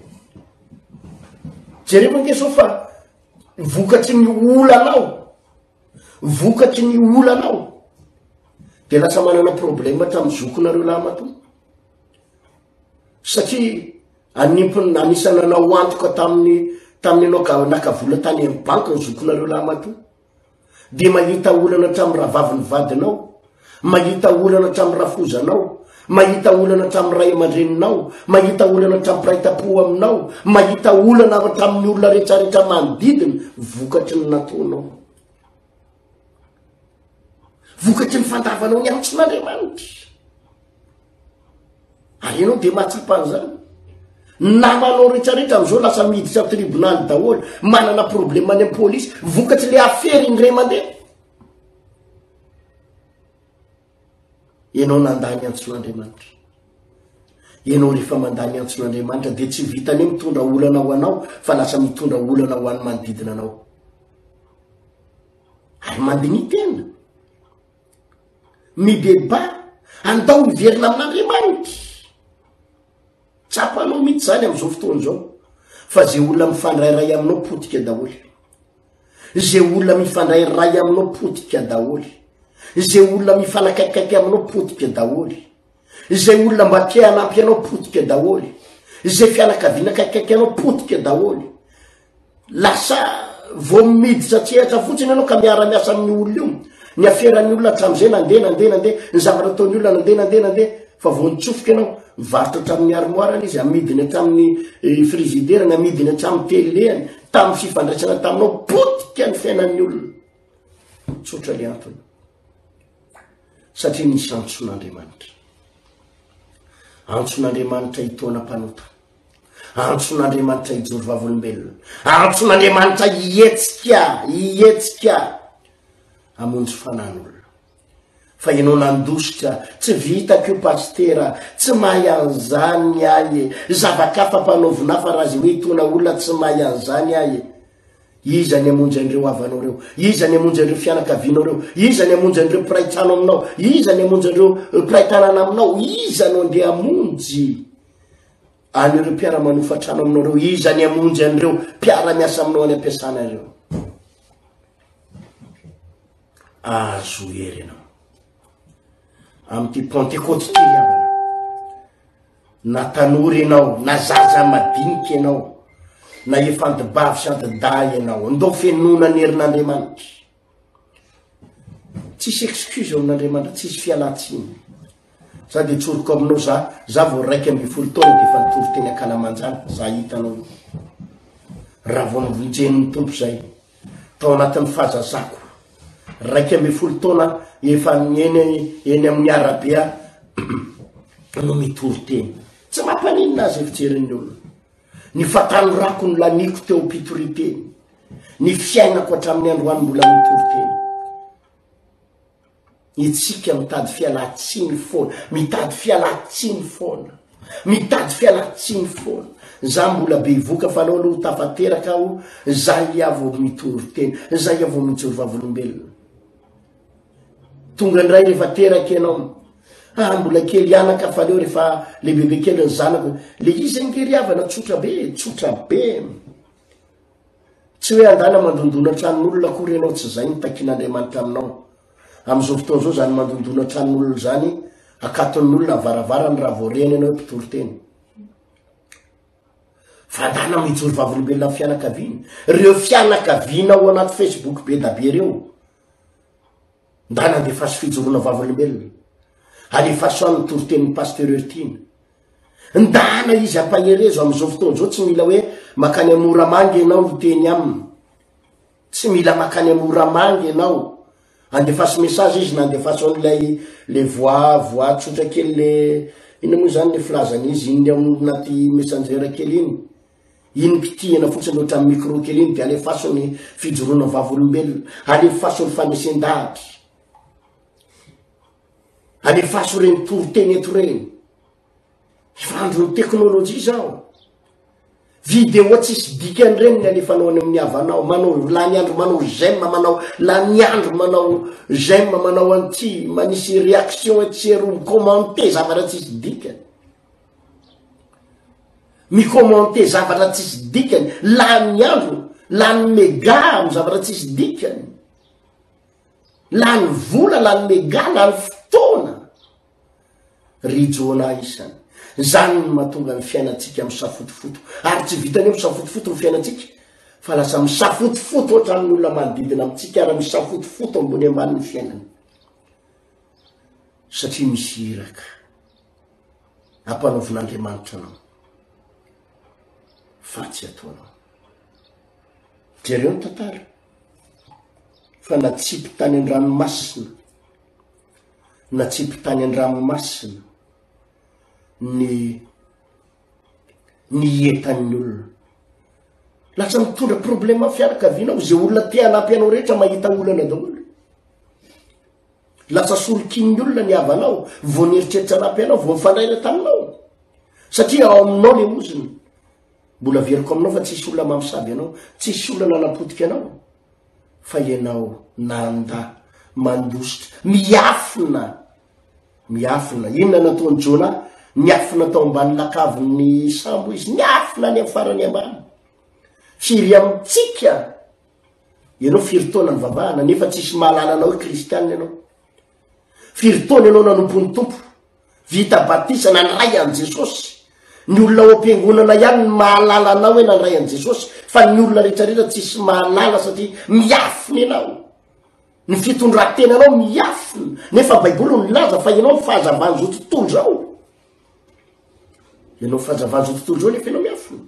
Jereo ange zao fa vokatry ny olanao, vokatry ny olanao, de lasa manana problème hatramin'ny zokinareo lahimatoa. Satria animpony anisan'ny nanao antoka tamin'ny tamin'ny ianao ka naka vola tany amin'ny banky ny zokinareo lahimatoa. Dia mahita olana hatramin'ny rahavavin'ny vadinao, mahita olana hatramin'ny rafozanao, mahita olana hatramin'ny ray aman-dreninao, mahita olana hatramin'ny mpiray tampo aminao, mahita olana hatramin'ny olona rehetrarehetra manodidina vokatry ny nataonao. Vokatry ny fandavanao ny antson'Andriamanitra. Ary ianao dia mahatsapa an'izany. Ny namanao rehetrarehetra amin'izao lasa miditra tribonaly daholo, manana problème any amin'ny polisy, vokatry le afera indray mandeha. Ianao nandà ny antson'Andriamanitra. Ianao rehefa mandà ny antson'Andriamanitra dia tsy vitany hoe mitondra olana ho anao fa lasa mitondra olana ho an'ny manodidina anao. Ary mandiniha tena. Mibebaha, andao hiverina amin'Andriamanitra. Tsapanao mihitsy zany amin'izao fotoana izao fa ze olona mifandrairay aminao potika daholo. Ze olona mifandrairay aminao potika daholo. Ze olona mifanakaikaiky aminao potika daholo. Izay olona mba te hanampy anao potika daholo. Izay fianakaviana akaikaiky anao potika daholo. Lasa vao miditra an-tsehatra fotsiny ianao ka miara-miasa amin'ny olona io. Ny aferan'ny olona hatramin'izay nandeha, nandeha, nandeha, ny zavatra ataon'ny olona nandeha, nandeha, nandeha. Fa vao nitsofoka ianao, mivarotra hatramin'ny armoire-ny izy, amidiny hatramin'ny eh, frigidaire-ny, amidiny hatramin'ny télé-ny, tamin'ny fifandraisana taminao, potika ny fiainan'ny olona. Tsotra le antony. Satria nisy antson'Andriamanitra. Antson'Andriamanitra hitaona mpanota. Antson'Andriamanitra hijoro vavolombelona. Antson'Andriamanitra hihetsika, hihetsika hamonjy fanan'olona. Fa ianao nandositra, tsy vitako io pasitera, tsy mahay an'izany ahy e. Zava-kafa ampanaovina hafa raha zay hoe hitona olona tsy mahay an'izany ahy e. Iza ny hamonjy an'ireo havanao ireo? Iza ny hamonjy an'ireo fianakavianao ireo? Iza ny hamonjy an'ireo mpiray trano aminao? Iza ny hamonjy an'ireo mpiray tanàna aminao? Iza no andeha hamonjy an'ireo mpiara-manofa trano aminao ireo? Iza ny hamonjy an'ireo mpiara-miasa aminao any am-piasana ireo? Azo hery ianao. Amin'ity Pentekoty ity ry havana. Na tanora ianao, na zaza madinika ianao, na efa antibavy sy antidahy ianao, ndao fenoina ny herin'Andriamanitra. Tsisy excuse eo amin'Andriamanitra, tsisy fialan-tsiny. Za de tsoriko aminao za, za vao 11 taona de efa nitory teny ankalamanjana, za hitanao io. Raha vao novonjen'ny Tompo zay, tao anatin'ny fahazazako, 11 taona efa eny eny amin'ny arabe aho no mitory teny. Tsy mampaninona azy fijerin'ny olona. Ny fahatanorako no laniko teo am-pitorian-teny. Ny fiainako hatramin'ny androany mbola mitory teny. Itsika mitady fialan-tsiny foana, mitady fialan-tsiny foana, mitady fialan-tsiny foana. Za mbola bevoka fa aleo aloha tafateraka aho, zay aho vao mitory teny, zay aho vao mijoro vavolombelona. Tonga indray rehefa teraka ianao, ah mbola kely anaka fa aleo rehefa lehibebe kely ny zanako. Le izy ange ry havana tsotra be, tsotra be. Tsy hoe andana mandondona tranon'olona akory ianao, tsy izay no takian'Andriamanitra aminao. Amin'izao fotoana izao izany mandondona tranon'olona izany, akaton'ny olona ny varavarany raha vao reny ianao hoe mpitory teny. Fa andana mijoro vavolombelona amin'ny fianakaviana. Ireo fianakaviana ao anaty Facebook be da be ireo. Ndana andefaso fijoroana vavolombelona. Alefaso any ny toritenin'ny Pasteur Hertiana. Ndana izy ampaherezo amin'izao fotoana izao tsy mila hoe makany Moramanga ianao hiteny aminy. Tsy mila makany Moramanga ianao. Andefaso message izy na andefaso an'ilay le voix voix tsotra kely le inona moa izany le filazana izy iny ao anaty messenger kely iny. Iny kitihina fotsiny ohatran'ny micro kely iny de alefaso ny fijoroana vavolombelona, alefaso ny fandresen-dahatra. Alefaso ireny toriteny eto ireny. Efa andron'ny teknolojia izao. Vidéo tsisy dikany ireny ny alefanao any amin'ny havanao, manao lany andro manao j'aime, manao lany andro manao j'aime, manao an'ity, manisy réaction etsy sy eroa, mi-commenter zavatra tsisy dikany. Mi-commenter zavatra tsisy dikany, lany andro, lany mega amin'ny zavatra tsisy dikany. Lany vola, lany mega, lany fotoana. Ry Jona isany. Zany no mahatonga ny fiainantsika misafotofoto. Ary tsy vitan'ny hoe misafotofoto ny fiainantsika, fa lasa misafotofoto hatramin'ny olona manodidina amintsika ary misafotofoto ambony ambany ny fiainana. Satria misy iraka ampanaovin'Andriamanitra anao fa tsy ataonao. Jereo ny tantara fa natsipy tany an-dranomasina, natsipy tany an-dranomasina ny ny entan'ny olona. Lasa mitondra problema amin'ny fianakavianao, izay olona te hanampy anao rehetra mahita olana daholo. Lasa solokin'ny olona ny havanao, vao nieritreritra hanampy anao, vao nifandraina taminao. Satria ao aminao le ozona. Mbola averiko aminao fa tsisy olona mamosavy anao, tsisy olona nanapotika anao, fa ianao nanda, mandositra, miafina, miafina. Inona nataon'i Jona? Niafina tao ambany lakavin'ny sambo izy, niafina any amin'ny farany ambany. Firy amintsika ianao firy taona nivavahana nefa tsisy mahalala anao hoe kristianina ianao? Firy taona ianao nanompo ny Tompo? Vita batisa, nandray an'i Jesosy. Ny olona ao am-piangonana ihany no mahalala anao hoe nandray an'i Jesosy, fa ny olona rehetrarehetra tsisy mahalala satria miafina ianao. Ny fitondran-tenanao miafina, nefa Baiboly no milaza fa ianao ny fahazavan'izao tontolo izao. Ianao fahazavan'izao tontolo izao nefa ianao miafina.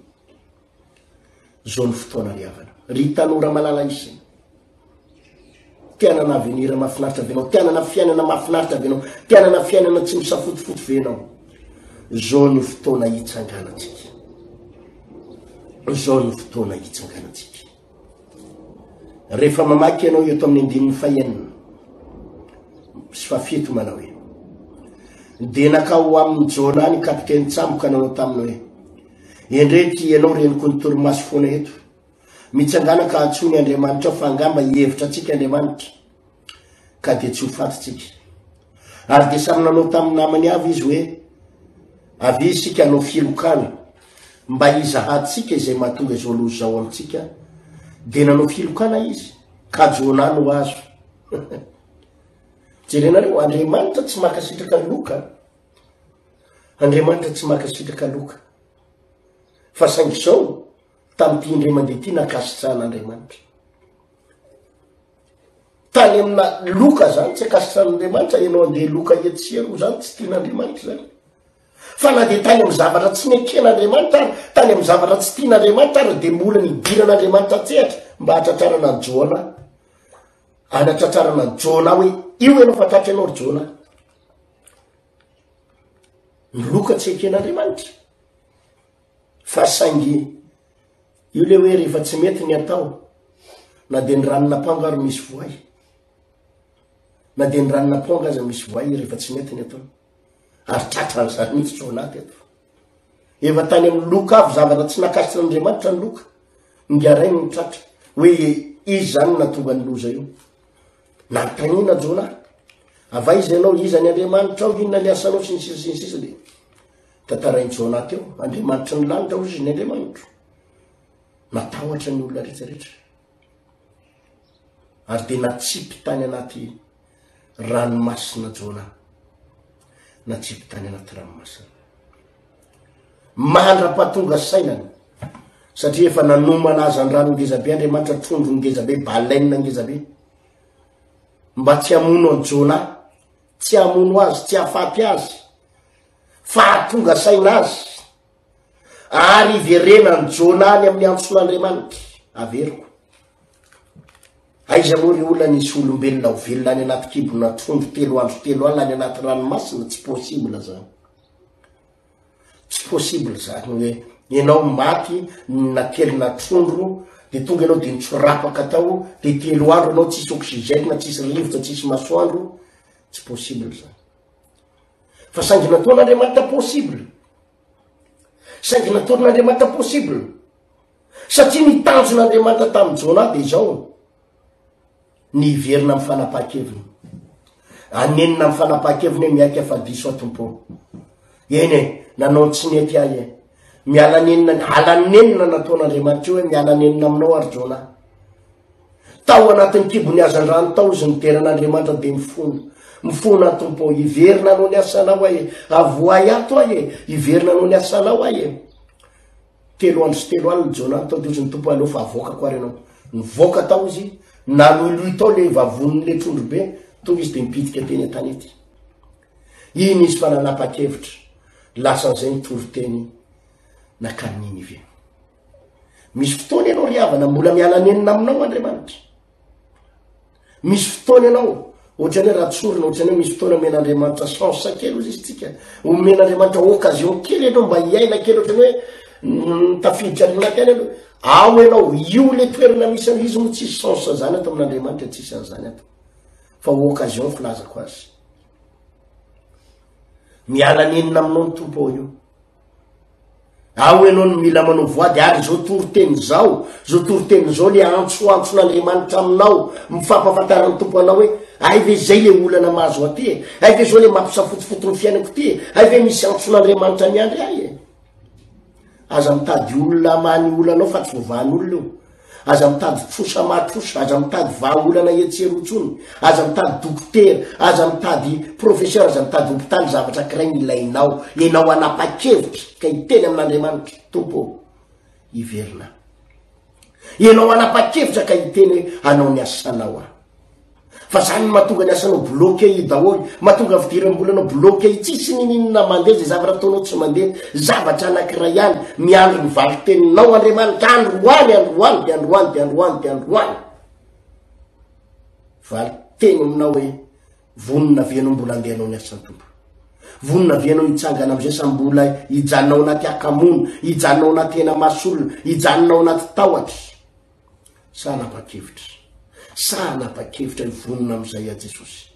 Zao ny fotoana ry havana. Ry tanora malala isany. Te hanana avenir mahafinaritra ve ianao? Te hanana fiainana mahafinaritra ve ianao? Te hanana fiainana tsy misafotofoto ve ianao? Zao ny fotoana hitsanganantsika. Zao ny fotoana hitsanganantsika. Rehefa mamaky ianao eto amin'ny andininy fahenina sy fahafito manao hoe dia nakao amin'i Jona ny kapitenin-tsambo ka nanao taminy hoe Endrey ity ianao reniko ny torimaso foana eto. Mitsangàna ka antsoy ny Andriamanitrao fa angamba hihevitra antsika Andriamanitra ka dia tsy ho faty tsika. Ary dia samy nanao tamin'ny namany avy izy hoe, Avia isika hanao filokana mba hizahantsika izay mahatonga izao loza izao amintsika. Dia nanao filokana izy ka Jona no azo. Jerenareo, Andriamanitra tsy mankasitraka loka. Andriamanitra tsy mankasitraka loka. Fa saingy izao, tamin'ity indray mandeha ity nankasitrahan'Andriamanitra. Tany amina loka zany tsy ankasitrahan'Andriamanitra, ianao andeha loka etsy sy eroa zany tsy tian'Andriamanitra zany. Fa na dia tany amin'ny zavatra tsy neken'Andriamanitra ary, tany amin'ny zavatra tsy tian'Andriamanitra ary dia mbola nidiran'Andriamanitra an-tsehatra mba hahatratrarana an'i Jona. Hanatratrarana an'i Jona hoe io ianao fa tratra ianao ry Jona. Ny loka tsy eken'Andriamanitra. Fa saingy io le hoe rehefa tsy mety ny atao, na dia ny ranon'ampango ary misy voay. Na dia ny ranon'amponga aza misy voay rehefa tsy mety ny atao. Ary tratran'izany mihitsy Jona teto. Efa tany amin'ny loka avy zavatra tsy nakasitr'Andriamanitra ny loka. Ngarainy ny tratra. Hoe izy zany no nahatonga ny loza io. Nanontaniana Jona. Avy aiza ianao, iza ny Andriamanitrao, inona ny asanao, sy ny sisa sy ny sisa dia tantarain'i Jona teo. Andriamanitry ny lanitra hozy izy ny Andriamanitro. Natahotra ny olona rehetra rehetra. Ary dia natsipy tany anaty ranomasina Jona. Natsipy tany anaty ranomasina. Mandra-pahatonga sainany. Satria efa nanomana hazandrano ngezabe Andriamanitra, trondro ngezabe, baleine ngezabe. Mba tsy hamono an'i Jona, tsy hamono azy, tsy hahafaty azy, fa hahatonga saina azy. Ary hiverenan'i Jona any amin'ny antson'Andriamanitra. Averiko. Aiza moa ry olona nisy olombelona ho velona any anaty kibona trondro telo andro telo alina any anaty ranomasina? Tsy possible zany. Tsy possible zany hoe ianao maty natelina trondro de tonga ianao de nitsorapaka tao de telo andro ianao tsisy oxygène, tsisy rivotra, tsisy masoandro. Tsy possible zany. Fa saingy nataon'Andriamanitra possible. Saingy nataon'Andriamanitra possible. Satria ny tanjon'Andriamanitra tamin'i Jonah dia izao, ny hiverina amin'ny fanapahan-keviny. Anenina amin'ny fanapahan-keviny hoe miaika fa diso aho Tompo. Eny e, nanao ny tsy nety ahy e. Miala nenina, ala nenina nataon'Andriamanitra io hoe miala nenina aminao ary Jonah. Tao anatin'ny kibon'ny hazandrano tao izy nidera an'Andriamanitra dia mifona. Mifona Tompo, hiverina hanao ny asanao aho e. Avoahy ato aho e, hiverina hanao ny asanao aho e. Telo andro sy telo alina Jonah tao dia hozy ny Tompo aleo fa avoakako ary ianao. Nivoaka tao izy, naloiloy tao le vavonin'le trondro be, tonga izy dia nipitika teny an-tanety. Iny izy fa nanapa-kevitra, lasan'izay ny toriteny nakany Ninive. Misy fotoana ianao ry havana mbola miala nenina aminao Andriamanitra. Misy fotoana ianao, ohatrany hoe raha tsorina, ohatrany hoe misy fotoana omen'Andriamanitra chance kely ozy izy tsika, omen'Andriamanitra occasion kely ianao mba hiaina kely ohatrany hoe mm, tafiditra any anaty any aloha. Ao ianao, io le toerana misy anao, izy moa tsisy chance zany ato amin'Andriamanitra, tsisy an'izany ato. Fa occasion filazako azy. Miala nenina aminao ny Tompo ao io. Ao ianao no mila manao voady ary izao toriteny izao, izao toriteny izao le antsoantson'Andriamanitra aminao, mifampahafantaran'ny Tompo anao hoe ay ve izay le olana mahazo aty e? Ay ve izao le mampisafotofoto ny fiainako ty e? Ay ve misy antson'Andriamanitra miandry ahy e? Aza mitady olona hamaha ny olanao fa tsy voavahan'olona io. Aza mitady trosa maha-trosa, aza mitady vahaolana etsy eroa intsony, aza mitady dokotera, aza mitady professeur, aza mitady hopitaly, zavatra ankiray no ilainao, ianao hanapa-kevitra ka hiteny amin'Andriamanitra, Tompo ô, hiverina aho. Ianao hanapa-kevitra ka hiteny hoe hanao ny asanao aho. Fa zany no mahatonga ny asanao bloqué io daholo, mahatonga ny fidiram-bolanao bloqué io, tsisy ninininona mandeha, zay zavatra ataonao tsy mandeha, zavatra anankiray ihany, miandry ny valin-teninao Andriamanitra, androany, androany, de androany, de androany, de androany. Valin-teny aminao hoe, vonona ve ianao mbola andeha hanao ny asan'ny Tompo? Vonona ve ianao hitsangana amin'izay sa mbola hijanona ao anaty hakamoana, hijanona ao anaty hena-mas'olona, hijanona ao anaty tahotra? Sa hanapa-kevitra? Sa hanapa-kevitra hivonona amin'izay aho Jesosy?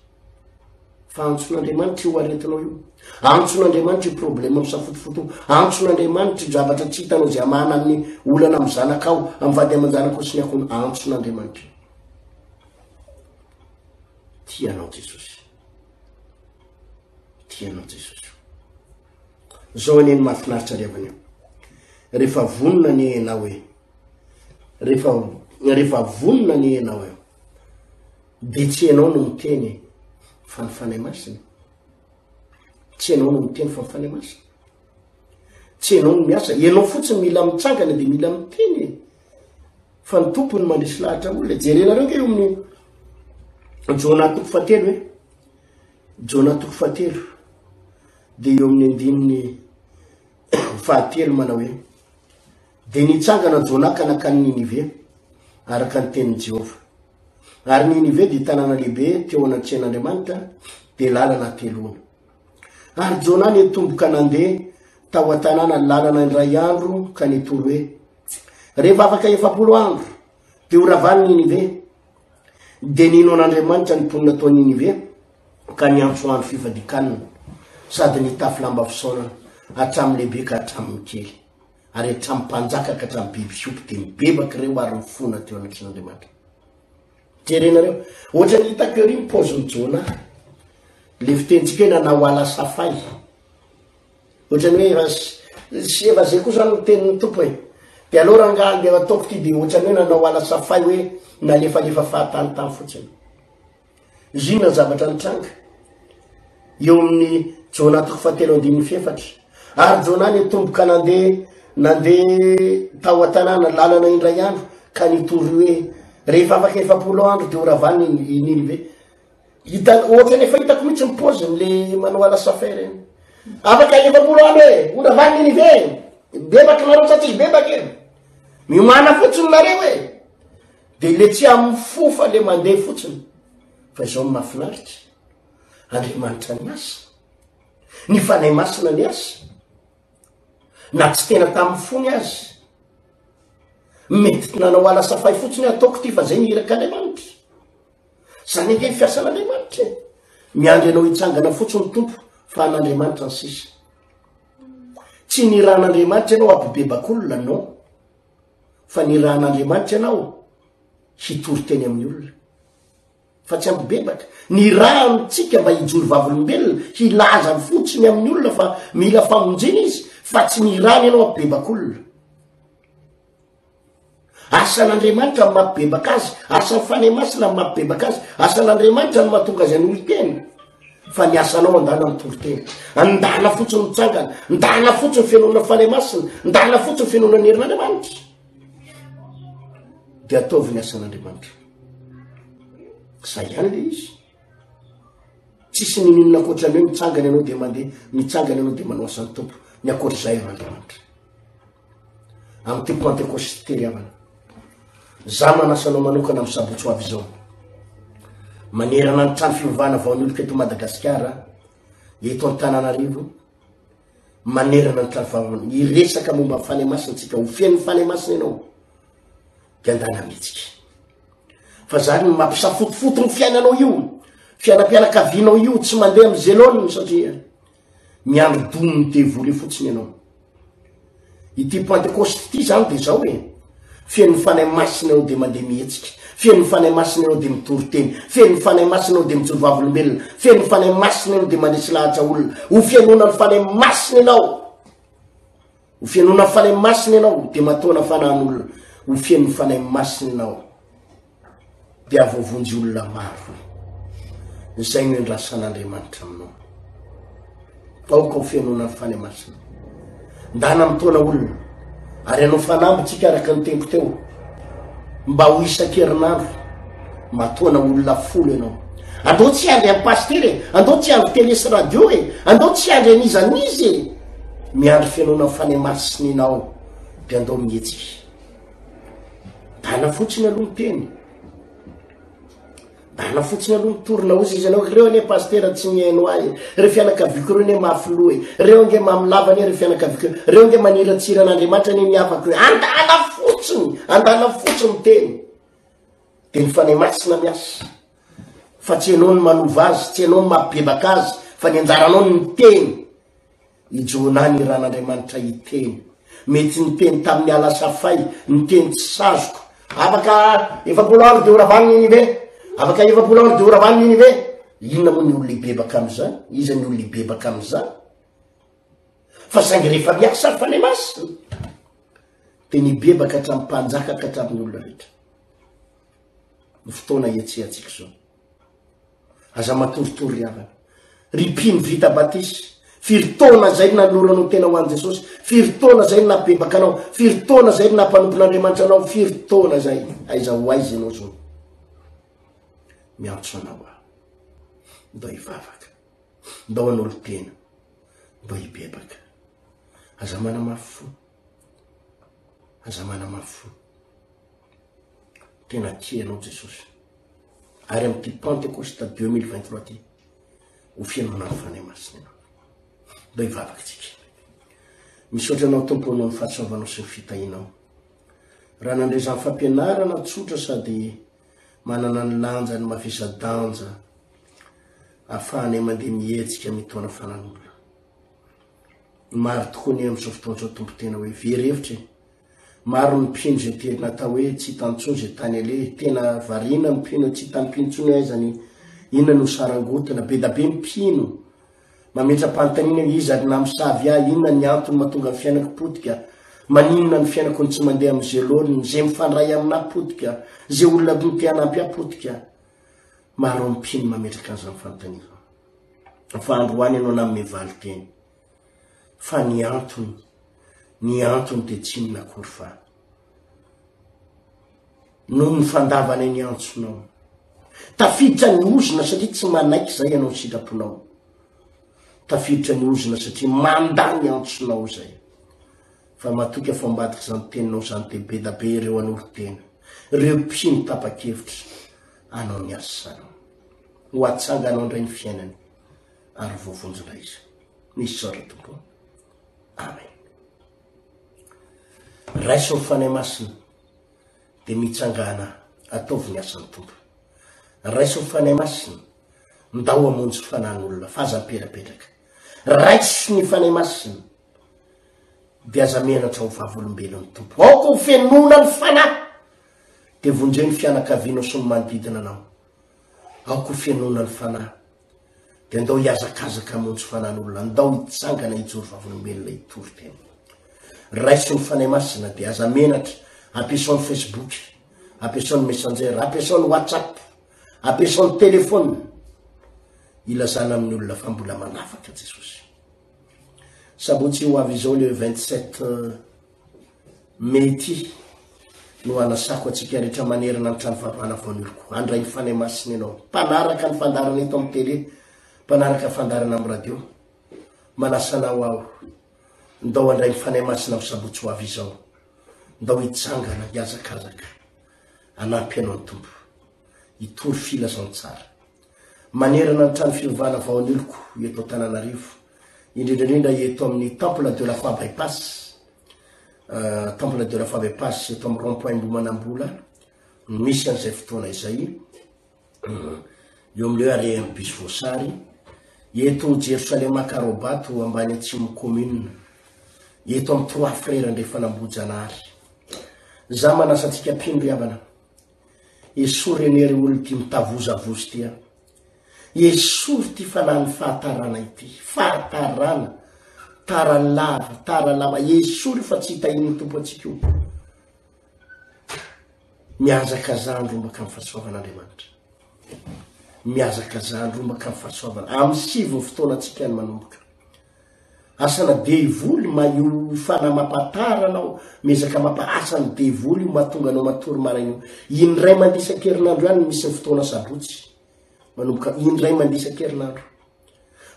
Fa antson'Andriamanitra io aretinao io. Antson'Andriamanitra io problème misafotofoto io. Antson'Andriamanitra io zavatra tsy hitanao izay hamahana ny olana amin'ny zanakao, amin'ny vady aman-janakao sy ny ankohonanao. Antson'Andriamanitra io. Tia anao Jesosy. Tia anao Jesosy. Zao anie ny mahafinaritra ry havana io. Rehefa vonona anie ianao hoe Rehefa rehefa vonona anie ianao eo de tsy ianao no miteny fa ny Fanahy Masina. Tsy ianao no miteny fa ny Fanahy Masina. Tsy ianao no miasa, ianao fotsiny mila mitsangana de mila miteny e. Fa ny Tompo no mandresy lahatra olona. Jerenareo nge eo amin'ny Jona toko fahatelo e. Jona toko fahatelo de eo amin'ny andininy fahatelo manao hoe Dia nitsangana Jonah ka nankany Ninive, araka ny tenin'i Jehovah. Ary Ninive dia tanàna lehibe teo anatrehan'Andriamanitra, dia lalana hateloana. Ary Jonah nitomboka nandeha tao an-tanàna lalana indray andro ka nitory hoe, Rehefa afaka 40 andro, dia horavany Ninive. Dia nino an'Andriamanitra ny mponina tao Ninive ka niantso andro fifadian-kanina, sady nitafy lamba fisaonana, hatramin'ny lehibe ka hatramin'ny kely. ary hatramin'ny mpanjaka ka hatramin'ny biby fiompy dia nibebaka ireo ary nifona teo anatrehan'Andriamanitra. Jerenareo, ohatran'ny hitako ery ny paozin'i Jona, le fitenintsika hoe nanao ala safay. Ohatran'ny hoe efa sy efa zay koa zany ny tenin'ny Tompo e. Dia aleo rangaha andeha ataoko ty dia ohatran'ny hoe nanao ala safay hoe nalefalefa fahatanitany fotsiny. Inona ny zavatra nitranga? Eo amin'ny Jona toko fahatelo andininy fahefatra. Ary Jona nitomboka nandeha nandeha tao an-tanàna lalana indray andro ka nitory hoe rehefa afaka 40 andro dia horavany i Ninive. Hita ohatrany efa hitako mihitsy ny paoziny le manao ala safay reny. Afaka 40 andro e, horavany Ninive. Bebaka nareo sa tsy bebaka e? Miomàna fotsiny nareo e. De le tsy amin'ny fo fa le mandeha fotsiny. Fa izao no mahafinaritra, Andriamanitra niasa, ny Fanahy Masina niasa, na tsy tena tamin'ny fony aza. Mety nanao ala safay fotsiny hoe ataoko ity fa zay ny irak'Andriamanitra. Zany ange ny fiasan'Andriamanitra e. Miandry anao hitsangana fotsiny ny Tompo fa an'Andriamanitra ny sisa. Tsy nirahan'Andriamanitra ianao hampibebaka olona, non. Fa nirahan'Andriamanitra ianao hitory teny amin'ny olona. Fa tsy hampibebaka. Nirahantsika mba hijoro vavolombelona, hilaza ny fotsiny amin'ny olona fa mila famonjena izy, fa tsy nirahany ianao hampibebaka olona. Asan'Andriamanitra ny mampibebaka azy, asan'ny Fanahy Masina ny mampibebaka azy, asan'Andriamanitra ny mahatonga azy hanolo-tena. Fa ny asanao andana mitory teny, andana fotsiny mitsangana, ndana fotsiny fenoana Fanahy Masina, ndana fotsiny fenoana ny herin'Andriamanitra. Dia ataovy ny asan'Andriamanitra. Zay ihany le izy. Tsisy ninoninona ankoatra ny hoe mitsangana ianao dia mandeha, mitsangana ianao dia manao asan'ny Tompo. Ny ankoatr'izay an'Andriamanitra. Amin'ity Pantekosty ity ry havana, za manasa anao manokana amin'ny sabotsy ho avy izao. Manerana ny trano fivavahana vao niolika eto Madagasikara, eto Antananarivo, manerana ny trano fivavahana, hiresaka momba ny Fanahy Masina tsika, ho feno ny Fanahy Masina ianao, dia andana mihetsika. Fa zany mampisafotofoto ny fiainanao io, fiainam-pianakavianao io, tsy mandeha amin'ny zelôniny satria miandry domin'ny devoly io fotsiny ianao. Ity Pentekoste ity zany de zao e, feno ny Fanahy Masina eo de mandeha mihetsika, feno ny Fanahy Masina eo de mitory teny, feno ny Fanahy Masina eo de mijoro vavolombelona, feno ny Fanahy Masina eo de mandresy lahatra olona. Ho fenoana ny Fanahy Masina ianao. Ho fenoana ny Fanahy Masina ianao de mataona fanahin'olona. Ho feno ny Fanahy Masina ianao. dia havoavonjy olona maro. Izay no endrasan'Andriamanitra aminao. Aoka ho fenoina ny Fanahy Masina. Ndana mitaona olona ary hanao fanamby tsika araka ny teniko teo mba ho isan-kerinandro mataona olona folo ianao. Andao tsy hiandry an'i Pasitera e, andao tsy hiandry télé sy radio e, andao tsy hiandry an'iza n'iza e. Miandry fenoina ny Fanahy Masina ianao, dia andao mihetsika. Dana fotsiny aloha miteny. Dana fotsiny aloha mitory na ozy izy anao, reo anie Pasitera tsy mihaino ahy e, reo fianakaviako reo anie mafy loha e, reo ange mamy lava anie reo fianakaviako reo, reo ange maniratsira an'Andriamanitra anie ny havako e. Andana fotsiny, andana fotsiny miteny. Dia ny Fanahy Masina miasa. Fa tsy ianao no manova azy, tsy ianao no mampibebaka azy, fa ny anjaranao ny miteny. I Jona niran'Andriamanitra hiteny. Mety niteny tamin'ny ala safay, niteny tsy sazoko. Afaka 40 andro dia horavany Ninive. Afaka 40 andro dia horavany Ninive. Inona moa ny olona hibebaka amin'izany? Iza ny olona hibebaka amin'izany? Fa saingy rehefa miasa ny Fanahy Masina, dia nibebaka hatramin'ny mpanjaka ka hatramin'ny olona rehetra. Ny fotoana ihetsehantsika izao. Aza matoritory ry havana. Ry mpino vita batisa, firy taona izay no nanoloranao tena ho an'i Jesosy? Firy taona izay no nampibebaka anao? Firy taona izay no nampanompon'Andriamanitra anao? Firy taona izay? Aiza ho aiza ianao izao? Miantso anao aho. Ndao hivavaka. Ndao hanolo-tena. Ndao hibebaka. Aza manamafy fo. Aza manamafy fo. Tena tia anao Jesosy. Ary amin'ity Pentekosta 2023 ity, ho fihainoana ny Fanahy Masina ianao. Mba hivavaka tsika. Misaotra anao Tompo noho ny fahasoavanao sy ny fitahianao. Raha nandre izany fampianarana tsotra sady manana ny lanjany mavesa-danja ahafahanay mandeha mihetsika mitaona fanan'olona. Maro tokoa ny amin'izao fotoana izao Tompo tena hoe very hevitra e. Maro ny mpino izay tena atao hoe tsy hitany intsony izay tany aleha, tena variana ny mpino hoe tsy hitan'ny mpino intsony hoe aiza ny inona no sarangotina, be da be ny mpino mametra-panontaniana hoe iza ry namosavy ahy, inona ny antony mahatonga ny fiainako potika, maninona ny fiainako no tsy mandeha amin'izay laoniny, izay mifandray aminà potika, izay olona te hanampy ahy potika. Maro ny mpino mametraka an'izany fanontaniana izany. Fa androany ianao nanome valin-teny. Fa ny antony, ny antony dia tsy inona akory fa noho ny fandavana ny antsonao. Tafiditra ny ozona satria tsy manaiky izay ianao ny sitraponao. Tafiditra ny ozona satria mandà ny antsonao izay. Fa matoky aho fa ambadika izany teninao izany dia be da be ireo anoro-tena, ireo mpino tapa-kevitra hanao ny asanao. Ho atsanganao indray ny fiainany ary voavonjy indray izy. Misaotra Tompo. Amen. Raiso ny Fanahy Masina dia mitsangàna ataovy ny asan'ny Tompo. Raiso ny Fanahy Masina, ndao hamonjy fanan'olona fa aza miperapetraka. Raiso ny Fanahy Masina dia aza menatra ho vavolombelon'ny Tompo. Aoka ho fenoina ny Fanahy dia vonjeo ny fianakavianao sy ny manodidina anao. Aoka ho fenoina ny Fanahy Dia andao hihazakazaka hamonjy fanan'olona, andao hitsangana hijoro vavolombelona hitory teny. Raiso ny Fanahy Masina dia aza menatra, ampiasao ny Facebook, ampiasao ny Messenger, ampiasao ny WhatsApp, ampiasao ny téléphone, ilazana amin'ny olona fa mbola manafaka Jesosy. Sabotsy ho avy izao le 27 Mey ity no hanasako antsika rehetra manerana ny trano fivavahana voan'oloko. Handray ny Fanahy Masina ianao. Mpanaraka ny fandaharana eto amin'ny télé, mpanaraka fandaharana amin'ny radio. Manasa anao aho. Ndao handray ny Fanahy Masina amin'ny sabotsy ho avy izao. Ndao hitsangana, hihazakazaka. Hanampy anao ny Tompo. Hitory filazantsara. Manerana ny trano fivavahana vaon'oloko eto Antananarivo, indrindra indrindra eto amin'ny Temple de la Foi Bypass, Temple de la Foi Bypass eto amin'ny rond point Ambohimanambola no misy an'izay fotoana izay, eo amin'ilay arrêt amin'ny bus voasary, eto Jerosalema Ankarobato ambany atsimo commune, eto amin'ny Trois Frères Andrefan'Ambohijanahary. Za manasa antsika mpino ry havana, esory anie ry olona ity mitavozavoza ity a. Esory ity fanahin'ny fahatarana ity. Fahatarana. Tara lava, tara lava. Esory io fa tsy hitahian'ny Tompo antsika io. Mihazakazaha handrombaka amin'ny fahasoavan'Andriamanitra. Mihazakazaha handrombaka amin'ny fahasoavana. Amin'ny sivy ny fotoanantsika ny manomboka. Asana devoly ma io fanahy mampatara anao, miezaka mampa asan'ny devoly io mahatonga anao matory maraina io. Indray mandeha isan-kerinandro ihany no misy ny fotoana sabotsy. Manomboka indray mandeha isan-kerinandro.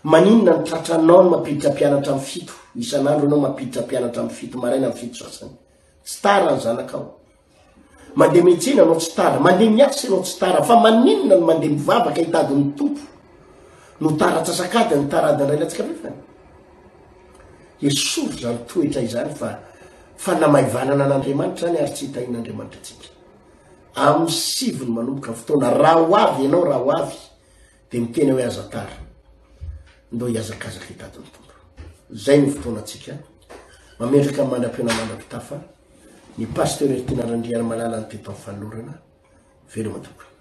Maninona ny tratranao ny mampiditra mpianatra amin'ny fito isan'andro ianao mampiditra mpianatra amin'ny fito maraina amin'ny fito sasany. Tsy tara ny zanakao. Mandeha miantsena ianao tsy tara, mandeha miasa ianao tsy tara, fa maninona ny mandeha mivavaka hitady ny Tompo no tara antsasak'adiny, tara adiny iray latsaka fahefany? Esory izany toetra izany fa fanamaivanana an'Andriamanitra izany ary tsy hitahian'Andriamanitra antsika. Amin'ny siviny manomboka ny fotoana, raha ho avy ianao, raha ho avy, dia miteny hoe aza tara, ndao hihazakazaka hitady ny Tompo. Izay no fotoanantsika. Mametraka ny mandra-pihaona mandra-pitafa ny Pasteur Heritiana Randriarimalala ny teto amin'ny fanolorana. Veloma tompoko.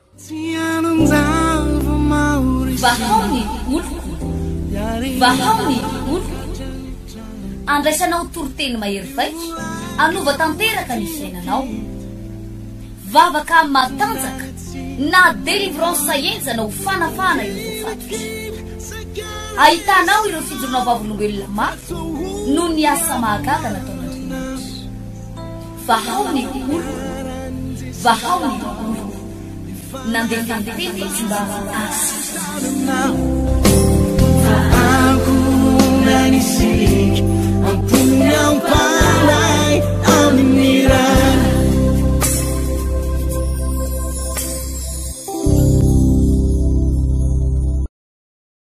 Vahao ny oloko, vahao ny oloko. Andraisanao toriteny mahery vaika, hanova tanteraka ny fiainanao. Vavaka matanjaka na délivrance henjana ho fanafahana ireo voafatotra. Ahitanao ireo fijoroana vavolombelona mafy noho ny asa mahagaga nataon'Andriamanitra. Vahao ny oloko, vahao ny oloko. Nandefa ny teny izy mba hahasitrana.